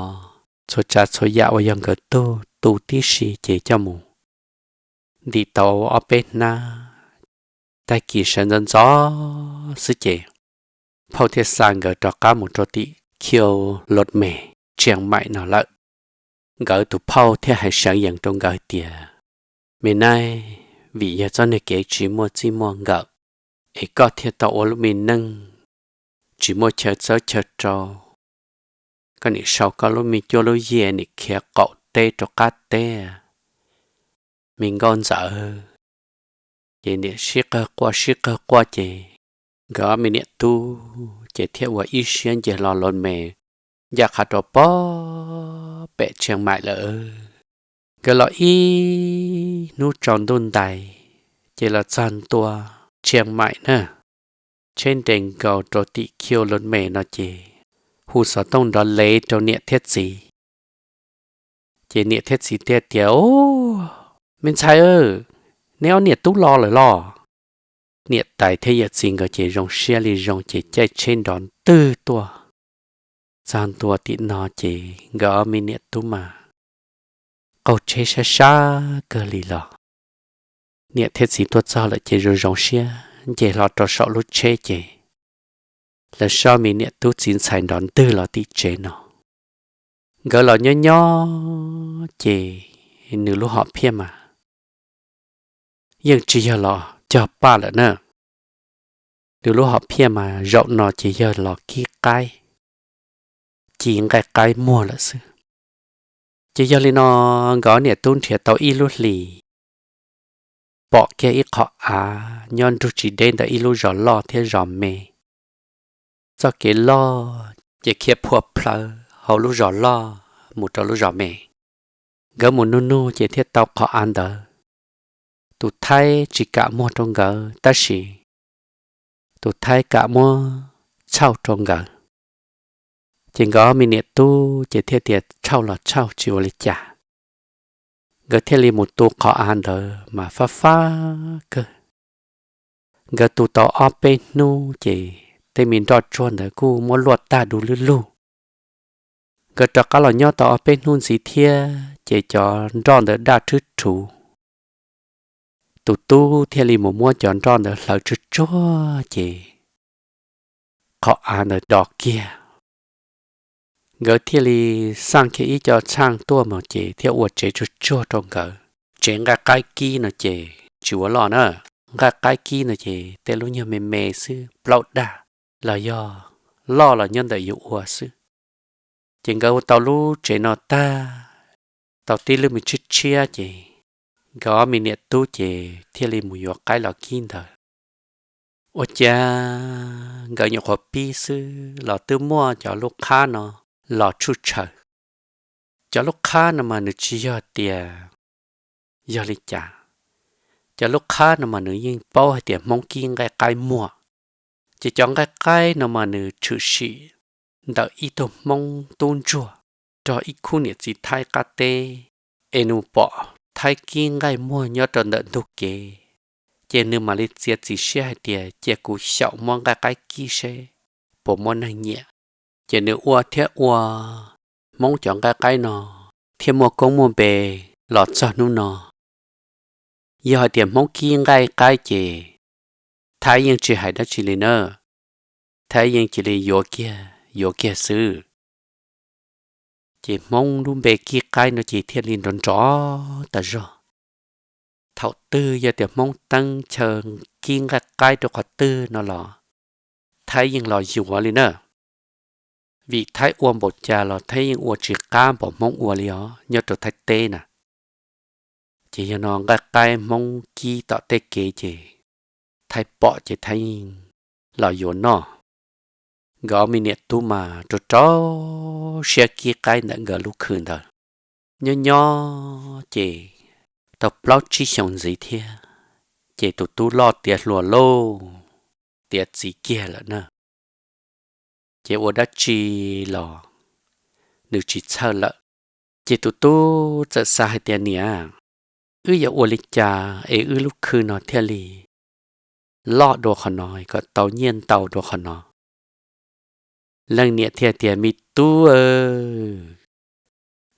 txhua tsav txhua yam uas yog nkawd tug tu tib si ces coj mus ntim tau ob peb hnab. Tag kis sawv ntxov ntxov xwb ces phauj thiaj xa nkawd rov qab mus rau tim Khiu Los Mes, Tsiaj Maim no lawm. Nkawd tus phauj thiaj hais seev yees rau nkawd tias, Me nab, vim yog txoj niag kev tsis muaj txij muaj nkawm, es koj thiaj tau ua lub me neej tsis muaj chaw txawb chaw rau. Koj nim sau koj lub me cuab lub yig nim khiav qaum teb rau qab teb, me nkauj ntxawm. Ces niam sib qawg quaj sib qawg quaj ces nkawd ob me niam tub ces thiaj ua ib siab nce hlo Los Mes ncaj qha rau pem Tsiaj Maim lawm. Nkawd los ib hnub tsaus ntuj ntais ces los txog ntua Tsiaj Maim na, tsheb nres nkaus rau tim Khiu Los Mes no ces hu xov tooj nrov lev rau niam thiab txiv. Ces niam thiab txiv thiaj tias, Ub, me ntxhais, neb ob niam tub los lawm los? Niam tais thiab yawm txiv nkawd ces zoo siab li zoo ces caij tsheb nrov ntwg tuaj. Txog ntua tim no ces nkawd ob me niam tub mas qaug tsheb sab sab kawg li los. Niam thiab txiv tuaj txog lawm ces zoo zoo siab nce hlo rau saum lub tsheb ces lawv sawv me niam tub txiv ntxhais nrov ntwg los tim tsev no. Nkawd los nyob nyob ces nws lub hom phiaj mas yeej tsis yog los cog paj lawm na. Nws lub hom phiaj mas zaum no ces yog los kib qaib, ci nqaij qaib muag lawm xwb. Ces yog li no nkawd niam tub nrhiav tau ib lub hlis, pom kiag ib qho av nyob nrug tsis deb ntawm ib lub zos loj thiab zos me. Txoj kev loj ces khiav phua plhaw hauv lub zos loj mus rau lub zos me. Nkawd mus nug nug ces thiaj tau qhov av ntawd. Tus thaib tsis kam muag rau nkawd tab sis tus thaib kam muab tshauj rau nkawd. Ces nkawd me niam tub ces thiaj tias, Tshauj los tshauj, tsis ua li cas. Nkawd thiaj li mus tu qhov av ntawd mas fab fab kawg. Nkawd tu tau ob peb hnub ces tej me nroj tsuag ntawd kuj muab luaj tag du lug lug. Nkawd rov qab los nyob tau ob peb hnub ntxiv thiab ces cov nroj ntawd daj rhwb rhuv. Tus tub thiaj li mus muab cov nroj ntawd hlawv tsuag tsuag ces qhov av ntawd do kiag. Nkawd thiaj li xaj kiag ib co txhaaj tuaj mus ces thiaj ua tsev tsuag tsuag rau nkawd. Tsev nqaij qaib kib no ces tsis ua loj na, nqaij qaib kib no ces tej lub nyuag me me xwb, plaub daj los yog loj los nyob ntawm yus ua xwb. Ces nkawd ua tau lub tsev no tag, tau tib lub me tshiab tshiab ces nkawd ob me niam tub ces thiaj li mus yuav qaib los kib ntawd. Ua cas nkawd nyuam qhuav pib xwb los twb muaj cov lub qhab no los tshuj tshaws. Cov lub qhab no mas nws tsis yog tias yog li cas, cov lub qhab no mas nws yeej paub hais tias Hmoob kib nqaij qaib muag. Ces cov nqaij qaib no mas nws tshwm sim ntawm ib tug Hmoob tub ntsuag nrog ib khub niam txiv Thaib qab teb, es nws pom Thaib kib nqaij muag nyob rau ntawm ntug kev, ces nws mam li txiav txim siab hais tias cia kuv xyaum muab nqaij qaib kib seb puas muaj neeg nyiam. Ces nws ua thiab ua, Hmoob cov nqaij qaib no thiaj muaj koob muaj npe los txog hnub no. Yog hais tias Hmoob kib nqaij qaib ces Thaib yeej tsis hais dab tsi li na, Thaib yeej cia li yuav kiag yuav kiag xwb. Ces Hmoob lub npe kib qaib no ces thiaj li nrov nrov tas zog. Thaum twg yog tias Hmoob teeb chaw kib nqaij qaib rau qhov twg no los Thaib yeej los yuav li na. Vim Thaib ua npaum cas los Thaib yeej ua tsis qab npaum Hmoob ua li os nyob rau Thaib teb na. Ces yog no nqaij qaib Hmoob kib tom tej kev ces Thaib pom ces Thaib yeej los yuav noj. Nkawd ob me niam tub mas rau rau siab kib qaib ntawm nkawd lub khw ntawd. Nyob nyob ces tau plaub tsib xyoos ntxiv thiab, ces tus tub loj tiav hluas lauj, tiav txiv kiag lawm na. Ces ua dab tsi los nws tsis txhawj lawm. Ces tus tub txawm xav hais tias, Niam, wb yuav ua li cas es wb lub khw no thiaj li loj dua qhov no, kom tau nyiaj ntau dua qhov no? Leej niam thiaj tias, Me tub,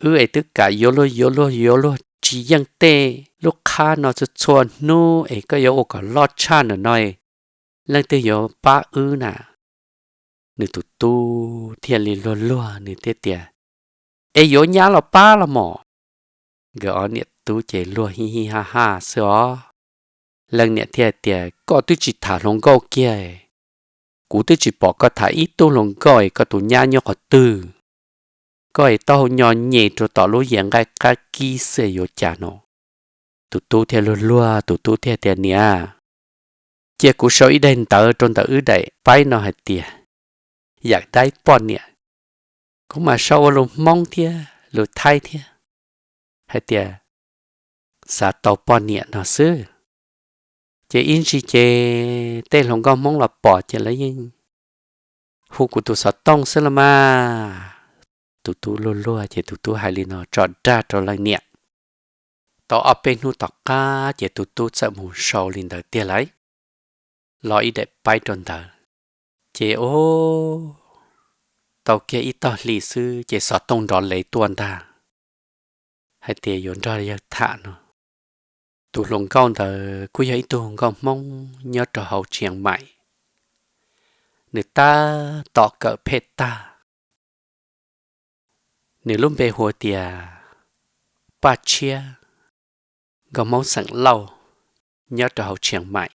wb es twb kam yuav luag yuav luag yuav luag tsis yeej tej lub qhab no txhua txhua hnub es koj yuav ua kom loj tshaj ntawm no, leej twg yuav pab wb na? Nws tus tub thiaj li luag luag, nws thiaj tias, Es yuav nyab los pab los mas. Nkawd ob niam tub ces luag hij hij haj haj xwb os. Leej niam thiaj tias, Koj twb tsis tham hluas nkauj kiag, kuv twb tsis pom koj tham ib tug hluas nkauj, koj tus nyab nyob qhov twg? Koj es taub hau nyo nyem rau tom lub yias nqaij qab kib xwb yuav cas no? Tus tub thiaj luag luag, tus tub thiaj tias, Niam, cia kuv sau ib daim ntawv rau ntawm wb daim paib no hais tias, Yam daib poj niam. Kuv mam sau ua lus Hmoob thiab lus Thaib thiab hais tias, Xav tau poj niam no xwb. Ces ib ntsis ces tej hluas nkauj Hmoob los pom ces lawv yeej hu kuv tus xov tooj xwb los mas. Tus tub luag luag ces tus tub hais li no tso dag rau leej niam. Tau ob peb hnub tom qab ces tus tub txawm mus sau li ntawd tiag lauj, los ib daim paib rau ntawd. Ces ub, tau kiag ib tog hli xwb ces xov tooj nrov lev tuaj ntag, hais tias yuav nrog yawg tham no. Tus hluas nkauj ntawd kuj yog ib tug hluas nkauj Hmoob nyob rau hauv Tsheev Maim, nws tab tom kawm phev tag. Nws lub npe hu tias Paj Tshiab, nkauj Hmoob xeem Lauj, nyob rau hauv Tsheev Maim.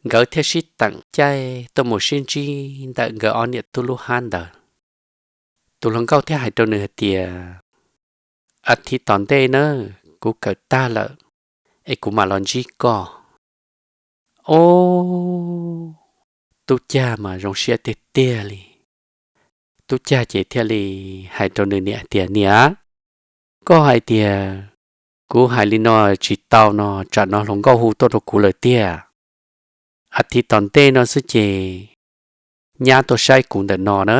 Nkawd thiaj sib teem caij tuaj mus sib ntsib ntawm nkawd ob niam tub lub hab ntawd. Tus hluas nkauj thiaj hais rau nws hais tias, A thiv tom ntej na, kuv kawm tag lawm es kuv mam los ntsib koj. Ub, tub cag mas zoo siab tiag tiag li. Tub cag ces thiaj li hais rau nws niam tias, Niam, koj hais tias kuv hais li no tsis tau no, tsam no hluas nkauj hu tuaj rau kuv lawm tiag. A thiv tom ntej no xwb ces nyab tuaj saib kuv ntawm no na.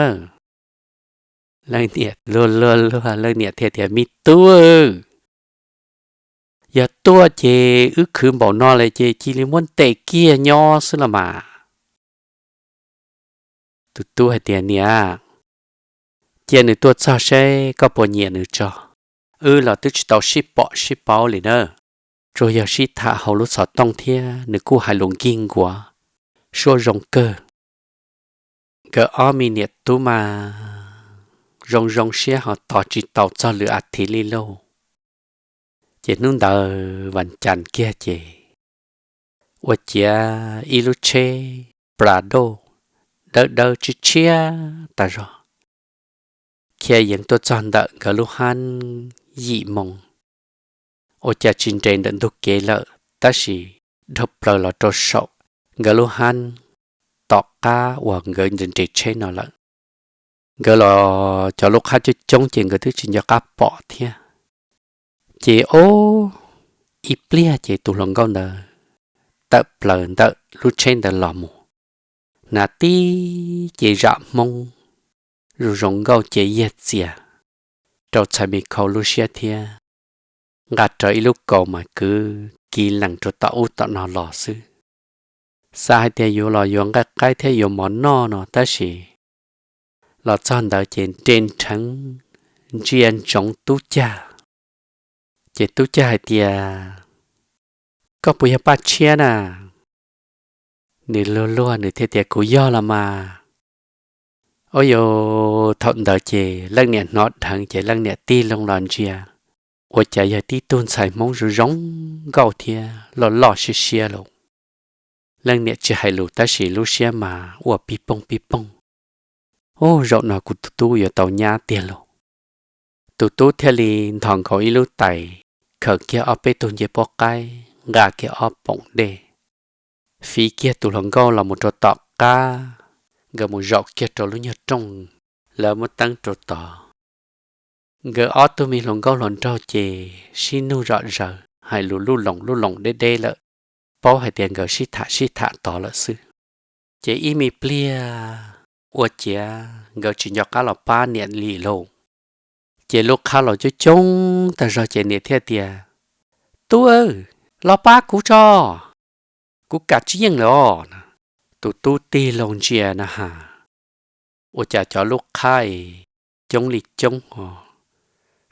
Leej niam luag luag luag, leej niam thiaj tias, Me tub, yog tuaj ces wb khwv npaum no lawm ces cia li muab ntes kiag nyob xwb los mas. Tus tub hais tias, Niam, cia nws tuaj txog seb koj puas nyiam nws tso. Wb los twb tsis tau sib pom sib paub li na, tsuas yog sib tham hauv lub xov tooj thiab nws kuj hais lus nkig nkuav, suab zoo kawg. Nkawd ob me niam tub mas zoo zoo siab ho tos tsis tau txog lwm a thiv li lauj. Ces hnub ntawd vas cas kiag ces ua ciav ib lub tsheb Prado dawb dawb tshiab tshiab tas zog, khiav yees tuaj txog ntawm nkawd lub hab yim moo. Ua cas tsis nres ntawm ntug kev lawm tab sis dhau plaws los rau saum nkawd lub hab tom qab uas nkawd nres tsheb no lawm. Nkawd los cov lub qhab coob coob ces nkawd twb tsis nco qab pom thiab. Ces ob, ib pliag ces tus hluas nkauj ntawd tawm plaws ntawm lub tsheb ntawd los mus, hnav tib ce zam Hmoob zoo zoo nkauj ce yiag txias rau txhais me khau lub siab thiab nqa rawv ib lub kaus mas kwv kiv lees rau tom ub tom no los xwb. Xav hais tias yuav los yuav nqaij qaib thiab yuav mov noj no tab sis los txog ntawd ces nres nrheev ntsia ntsoov tub cag. Ces tub cag hais tias, Koj puas yog Paj Tshiab na? Nws luag luag nws thiaj tias, Kuv yog los mas. Ua yus thaum ntawd ces leej niam hnov dheev ces leej niam tig loo los ntsia, ua cas yog tib tug ntxhais Hmoob zoo zoo nkauj thiab loj loj siab siab lauj. Leej niam tsis hais lus tab sis lub siab mas ua pij pooj pij pooj. Ub, zaum no kuv tus tub yuav tau nyab tiag lauj. Tus tub thiaj li nthos nkaus ib lub tais, khaws kiag ob peb tug ncej puab qaib, nqa kiag ob poom dej, fiv kiag tus hluas nkauj los mus rau tom qab, nkawd mus zaum kiag rau lub nyuag rooj, lawv muab teeb rau tod. Nkawd ob tug me hluas nkauj hluas nraug ces sib nug zom zaws hais lus lub loos lub loos deb deb lawm, paub hais tias nkawd sib tham sib tham tod lawm xwb. Ces ib me pliag ua ciav nkawd tsis nco qab los pab niam li lauj. Ces lub qhab los coob coob tag zog ces niam thiaj tias, Tub aw, los pab kuv tso, kuv kam tsis yeej lawm os. Tus tub tig loo ntsia na has, ua cas cov lub qhab es coob li coob ho,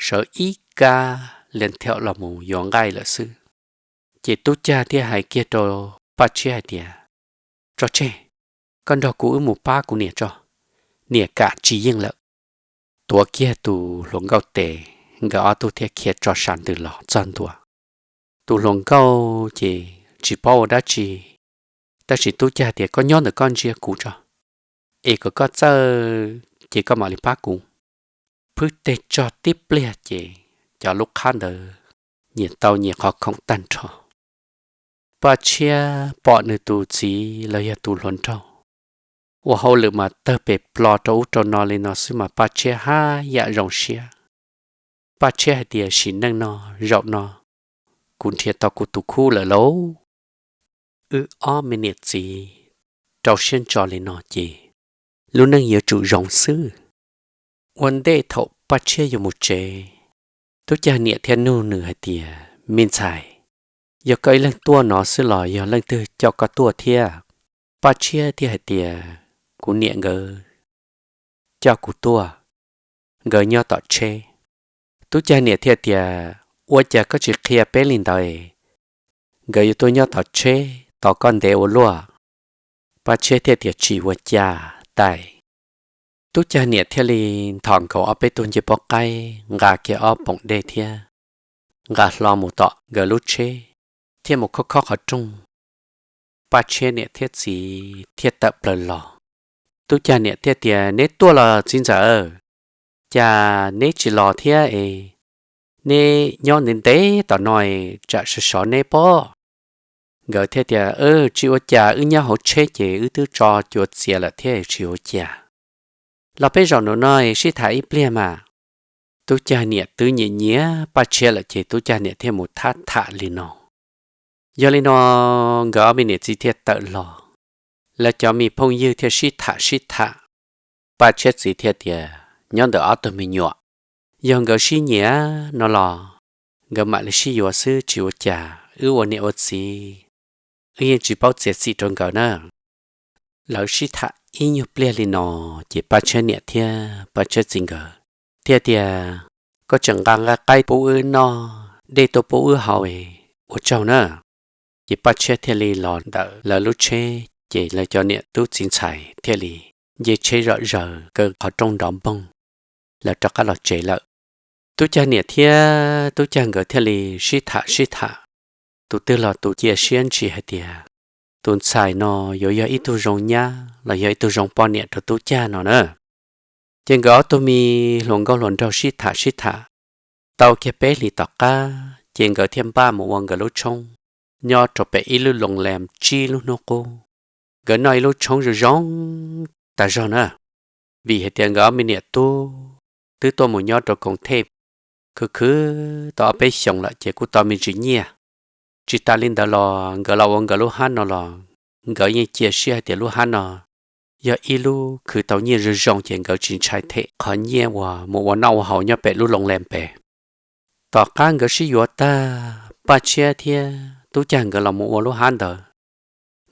sawv ib kab len thiaum los mus yuav nqaij lawm xwb. Ces tub cag thiaj hais kiag rau Paj Tshiab hais tias, Tso tseg, koj nrog kuv wb mus pab kuv niam tso, niam kam tsis yeej lawm. Tuav kiag tus hluas nkauj tes, nkawd ob tug thiaj khiav tso sam ntws los txog ntua. Tus hluas nkauj ces tsis paub ua dab tsi, tab sis tub cag tias, Koj nyob ntawm koj ntsia kuv tso, es kom koj txawj ces koj mam li pab kuv. Phwb teg tsog tib pliag ces cov lub qhab ntawd nyias tau nyias qhov khoom tag nrho. Paj Tshiab pom nws tus txiv los yog tus hluas nraug ua hauj lwm mas tawg pes plo rau ub rau no li no xwb mas Paj Tshiab haj yam zoo siab. Paj Tshiab hais tias, Sim neej no, zaum no, kuv nrhiav tau kuv tus khub lawm lauj. Wb ob me niam txiv rau siab ntso li no ces lub neej yuav tsum zoo xwb. Ua ntej thaum Paj Tshiab yuav mus tsev, tub cag niam thiaj nug nws hais tias, Me ntxhais, yog koj ib leeg tuaj no xwb los yog leej twg coj koj tuaj thiab? Paj Tshiab thiaj hais tias, Kuv niam nkawd coj kuv tuaj, nkawd nyob tom tsheb. Tub cag niam thiaj tias, Ua cas koj tsis qhia peb li ntawd, nkawd yuav tuaj nyob tom tsheb tos koj ntev ua luaj? Paj Tshiab thiaj tias, Tsis ua cas, tais. Tub cag niam thiaj li nthos nkaus ob peb tug ncej puab qaib, nqa kiag ob poom dej thiab nqa hlo mus tom nkawd lub tsheb, thiaj mus khob khob qhov rooj. Paj Tshiab niam thiab txiv thiaj tawm plaws los. Tub cag niam thiaj tias, Neb tuaj los txiv ntxawm, cas neb tsis los thiab es? Neb nyob ntev ntev tom no es tsam sov sov neb pob. Nkawd thiaj tias, Tsis ua cas, wb nyob hauv tsheb ces wb twb tso cua txiav lawm thiab, tsis ua cas. Los peb zaum nram no sib tham ib pliag mas. Tub cag niam twb nyiam nyiam Paj Tshiab lawm ces tub cag niam thiaj mus thab tham li no. Yog li no, nkawd ob me niam txiv thiaj tawm los, lawv cov me phooj ywg thiaj sib tham sib tham. Paj Tshiab txiv thiaj tias, Nyob ntawm ob tug me nyuam, yog nkawd sib nyiam no los nkawd mam li sib yuav xwb, tsis ua cas, wb ua niam ua txiv, wb yeej tsis paub txiav txim rau nkawd na. Lawv sib tham ib nyuag pliag li no, ces Paj Tshiab niam thiab Paj Tshiab txiv nkawd thiaj tias, Koj tseem nqa nqaij qaib pub wb noj, dej tuaj pub wb haus, ua tsaug na. Ces Paj Tshiab thiaj li los ntawm lawv lub tsheb, ces lawv cov niam tub txiv ntxhais thiaj li nce tsheb zom zaws kaw qhov rooj nrov npoog, lawv rov qab los tsev lawm. Tub cag niam thiab tub cag nkawd thiaj li sib tham sib tham, tus twg los tus cia siab ntshis hais tias, Tus ntxhais no yuav yog ib tug zoo nyab los yog ib tug zoo poj niam rau tub cag no na. Ces nkawd ob tug me hluas nkauj hluas nraug sib tham sib tham, tau kiag peb hlis tom qab ces nkawd thiaj npaj mus ua nkawd lub tshoob nyob rau pem ib lub loos lees tsib lub hnub qub. Nkawd noj ib lub tshoob zoo zoo tas zog na, vim hais tias nkawd ob me niam tub twb tuaj mus nyob rau koom thej khwv khwv tau ob peb xyoos lawm ces kuj tau me ntsis nyiaj. Tsis tas li ntawd los nkawd los ua nkawd lub hab no los nkawd yeej cia siab hais tias lub hab no yog ib lub khwv tau nyiaj zoo zoo ces nkawd tsis ntshai them qhov nyiaj uas mus ua noj ua haus nyob pem lub loos lees pem. Tom qab nkawd sib yuav tag, Paj Tshiab thiab tub cag nkawd los mus ua lub hab ntawd,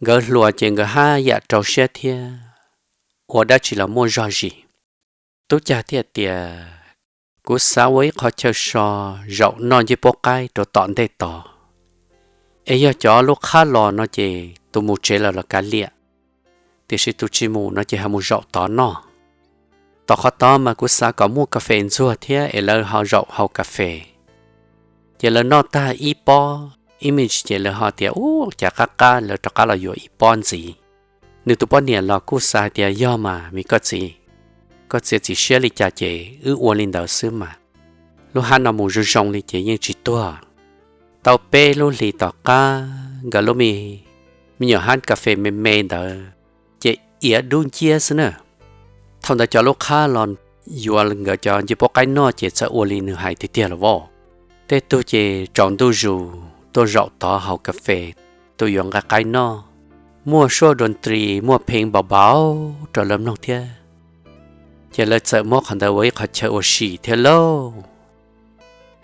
nkawd hluas ces nkawd haj yam rau siab thiab ua dab tsi los muaj zog zis. Tub cag thiaj tias, Kuv xav ua ib qho chaw so zaum noj ncej puab qaib rau tom ntej tod, es yog cov lub qhab los no ces tus mus tsev lawm los kav liam, tiam sis tus tsis mus no ces ho mus zaum tod noj. Tom qhov tod mas kuv xav kom muaj kas fes ntxuag thiab es lawv ho zaum haus kas fes. Ces lawv noj tag ib pob, ib me ntsis ces lawv ho tias, Ub, cas qab qab, lawv rov qab los yuav ib pob ntxiv. Nws tus poj niam los kuj xav hais tias, Yog mas me koj txiv, koj txiav txim siab li cas ces wb ua li ntawd xwb mas. Lub hab no mus zoo zoo li ces yeej tsis tuag. Tau peb lub hlis tom qab nkawd lub me, me nyuam hab kas fes me me ntawd ces iav dub nciab xwb na. Thaum ntawd cov lub qhab los yuav nkawd cov ncej puab qaib noj ces txawm ua li nws hais tiag tiag los as. Tej tug ces tsaus ntuj zus tuaj zaum tod haus kas fes, tus yuav nqa qaib noj, muaj suab dua ntris muaj pheej npau npau rau lawv mloog thiab. Ces lawv txawm muab qhov ntawd ua ib qhov chaw ua si thiab lauj.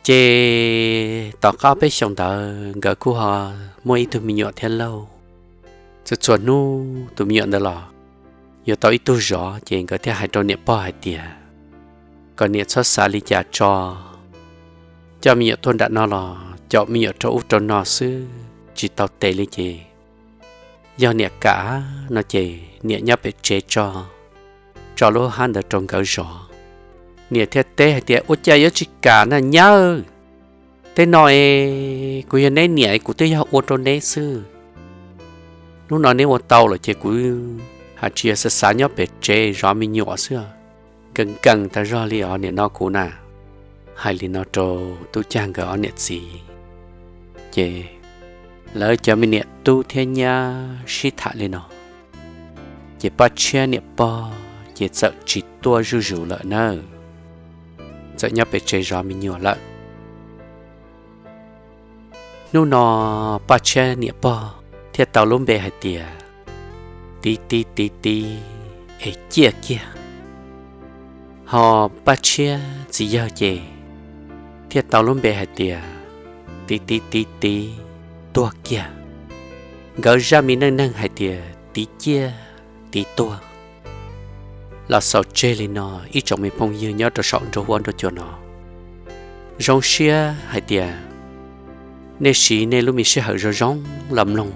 Ces tom qab peb xyoos ntawd nkawd kuj ho muaj ib tug me nyuam thiab lauj. Txhua txhua hnub tus me nyuam ntawd los yuav tau ib tug zov ces nkawd thiaj hais rau niam pog hais tias, kom niam txhob xav li cas tso, coj me nyuam tuaj nram no los caum me nyuam rau ub rau no xwb tsis tau tes li ces yog niam kam no ces niam nyob pem tsev tso, tso lub hab ntawd rau nkawd zov. Niam thiaj teb hais tias, Ua cas yuav tsis kam na nyab? Tej no es kuv yog neb niam kuv twb yog ua rau neb xwb. Hnub no neb ua tau lawm ces kuv haj tsis yog xav xav nyob pem tsev zov me nyuam xwb. Nkees nkees tag zog li os niam no kuv na. Hais li no rau Tub Cag nkawd ob niam txiv, ces lawv cov me niam tub thiab nyab sib tham li no, ces Paj Tshiab niam pog ces txawm tsis tuaj zuj zus lawm nawb, txawm nyob pem tsev zov me nyuam lawm. Hnub no Paj Tshiab niam pog thiaj tau lub npe hais tias Tiv Tiv Tiv Tiv es ciaj kiag. Ho Paj Tshiab txiv yawg ces thiaj tau lub npe hais tias Tiv Tiv Tiv Tiv Tuag Kiag. Nkawd zaj me neej neeg hais tias Tiv Ciaj Tiv Tuag los xaus tseg li no ib tsoom me phooj ywg nyob rau saum nruab huab nruab cua no. Zoo siab hais tias nej siv nej lub me sij hawm zoo zoo los mloog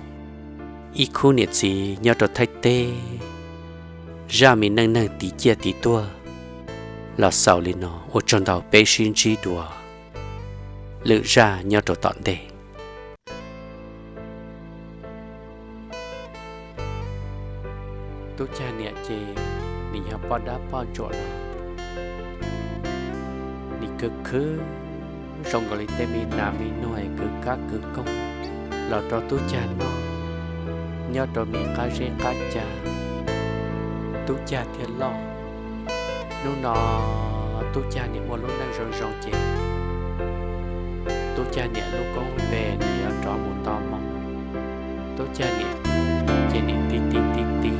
ib khub niam txiv nyob rau Thaib teb zaj me neej neeg Tiv Ciaj Tiv Tuag los xaus li no. Ua tsaug ntau, peb sib ntsib dua lwm zaj nyob rau tom ntej. Tub Cag niam ces nws yog poj dab poj ntsuam los nws khwv khwv zoo nkaus li tej me nas me noog es khwv kab khwv koog los rau Tub Cag noj nyob rau me qab zeb qab ca, Tub Cag thiaj loj. Hnub no Tub Cag niam muaj lub neej zoo zoo ces Tub Cag niam lub koob lub npe nws yuav rov mus nto moo. Tub Cag niam ces niam tiv tiv tiv tiv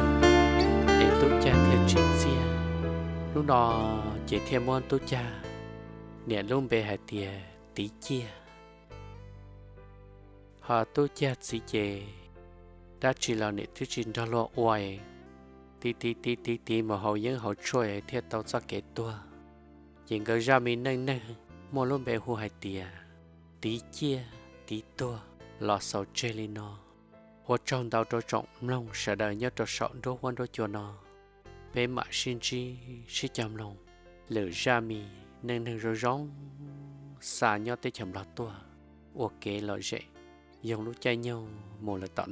es Tub Cag thiaj tsim txiaj. Hnub no ces thiaj muab Tub Cag niam lub npe hais tias Tiv Ciaj. Ho Tub Cag txiv ces dab tsi los niam twb tsis nrog luag ua, tiv tiv tiv tiv tiv mus haus yeeb haus tshuaj thiaj tau txoj kev tuag. Ces nkawd zaj me neej neeg muaj lub npe hu hais tias Tiv Ciaj Tiv Tuag los xaus tseg li no. Ua tsaug ntau rau tsoom mloog sawv daws nyob rau saum nruab huab nruab cua no. Peb mam sib ntsib sib cog mloog lwm zaj me neej neeg zoo zoo xa nyob teb chaws Nplog tuaj ua kev lom zem yoog lub caij nyoog mus lawm tom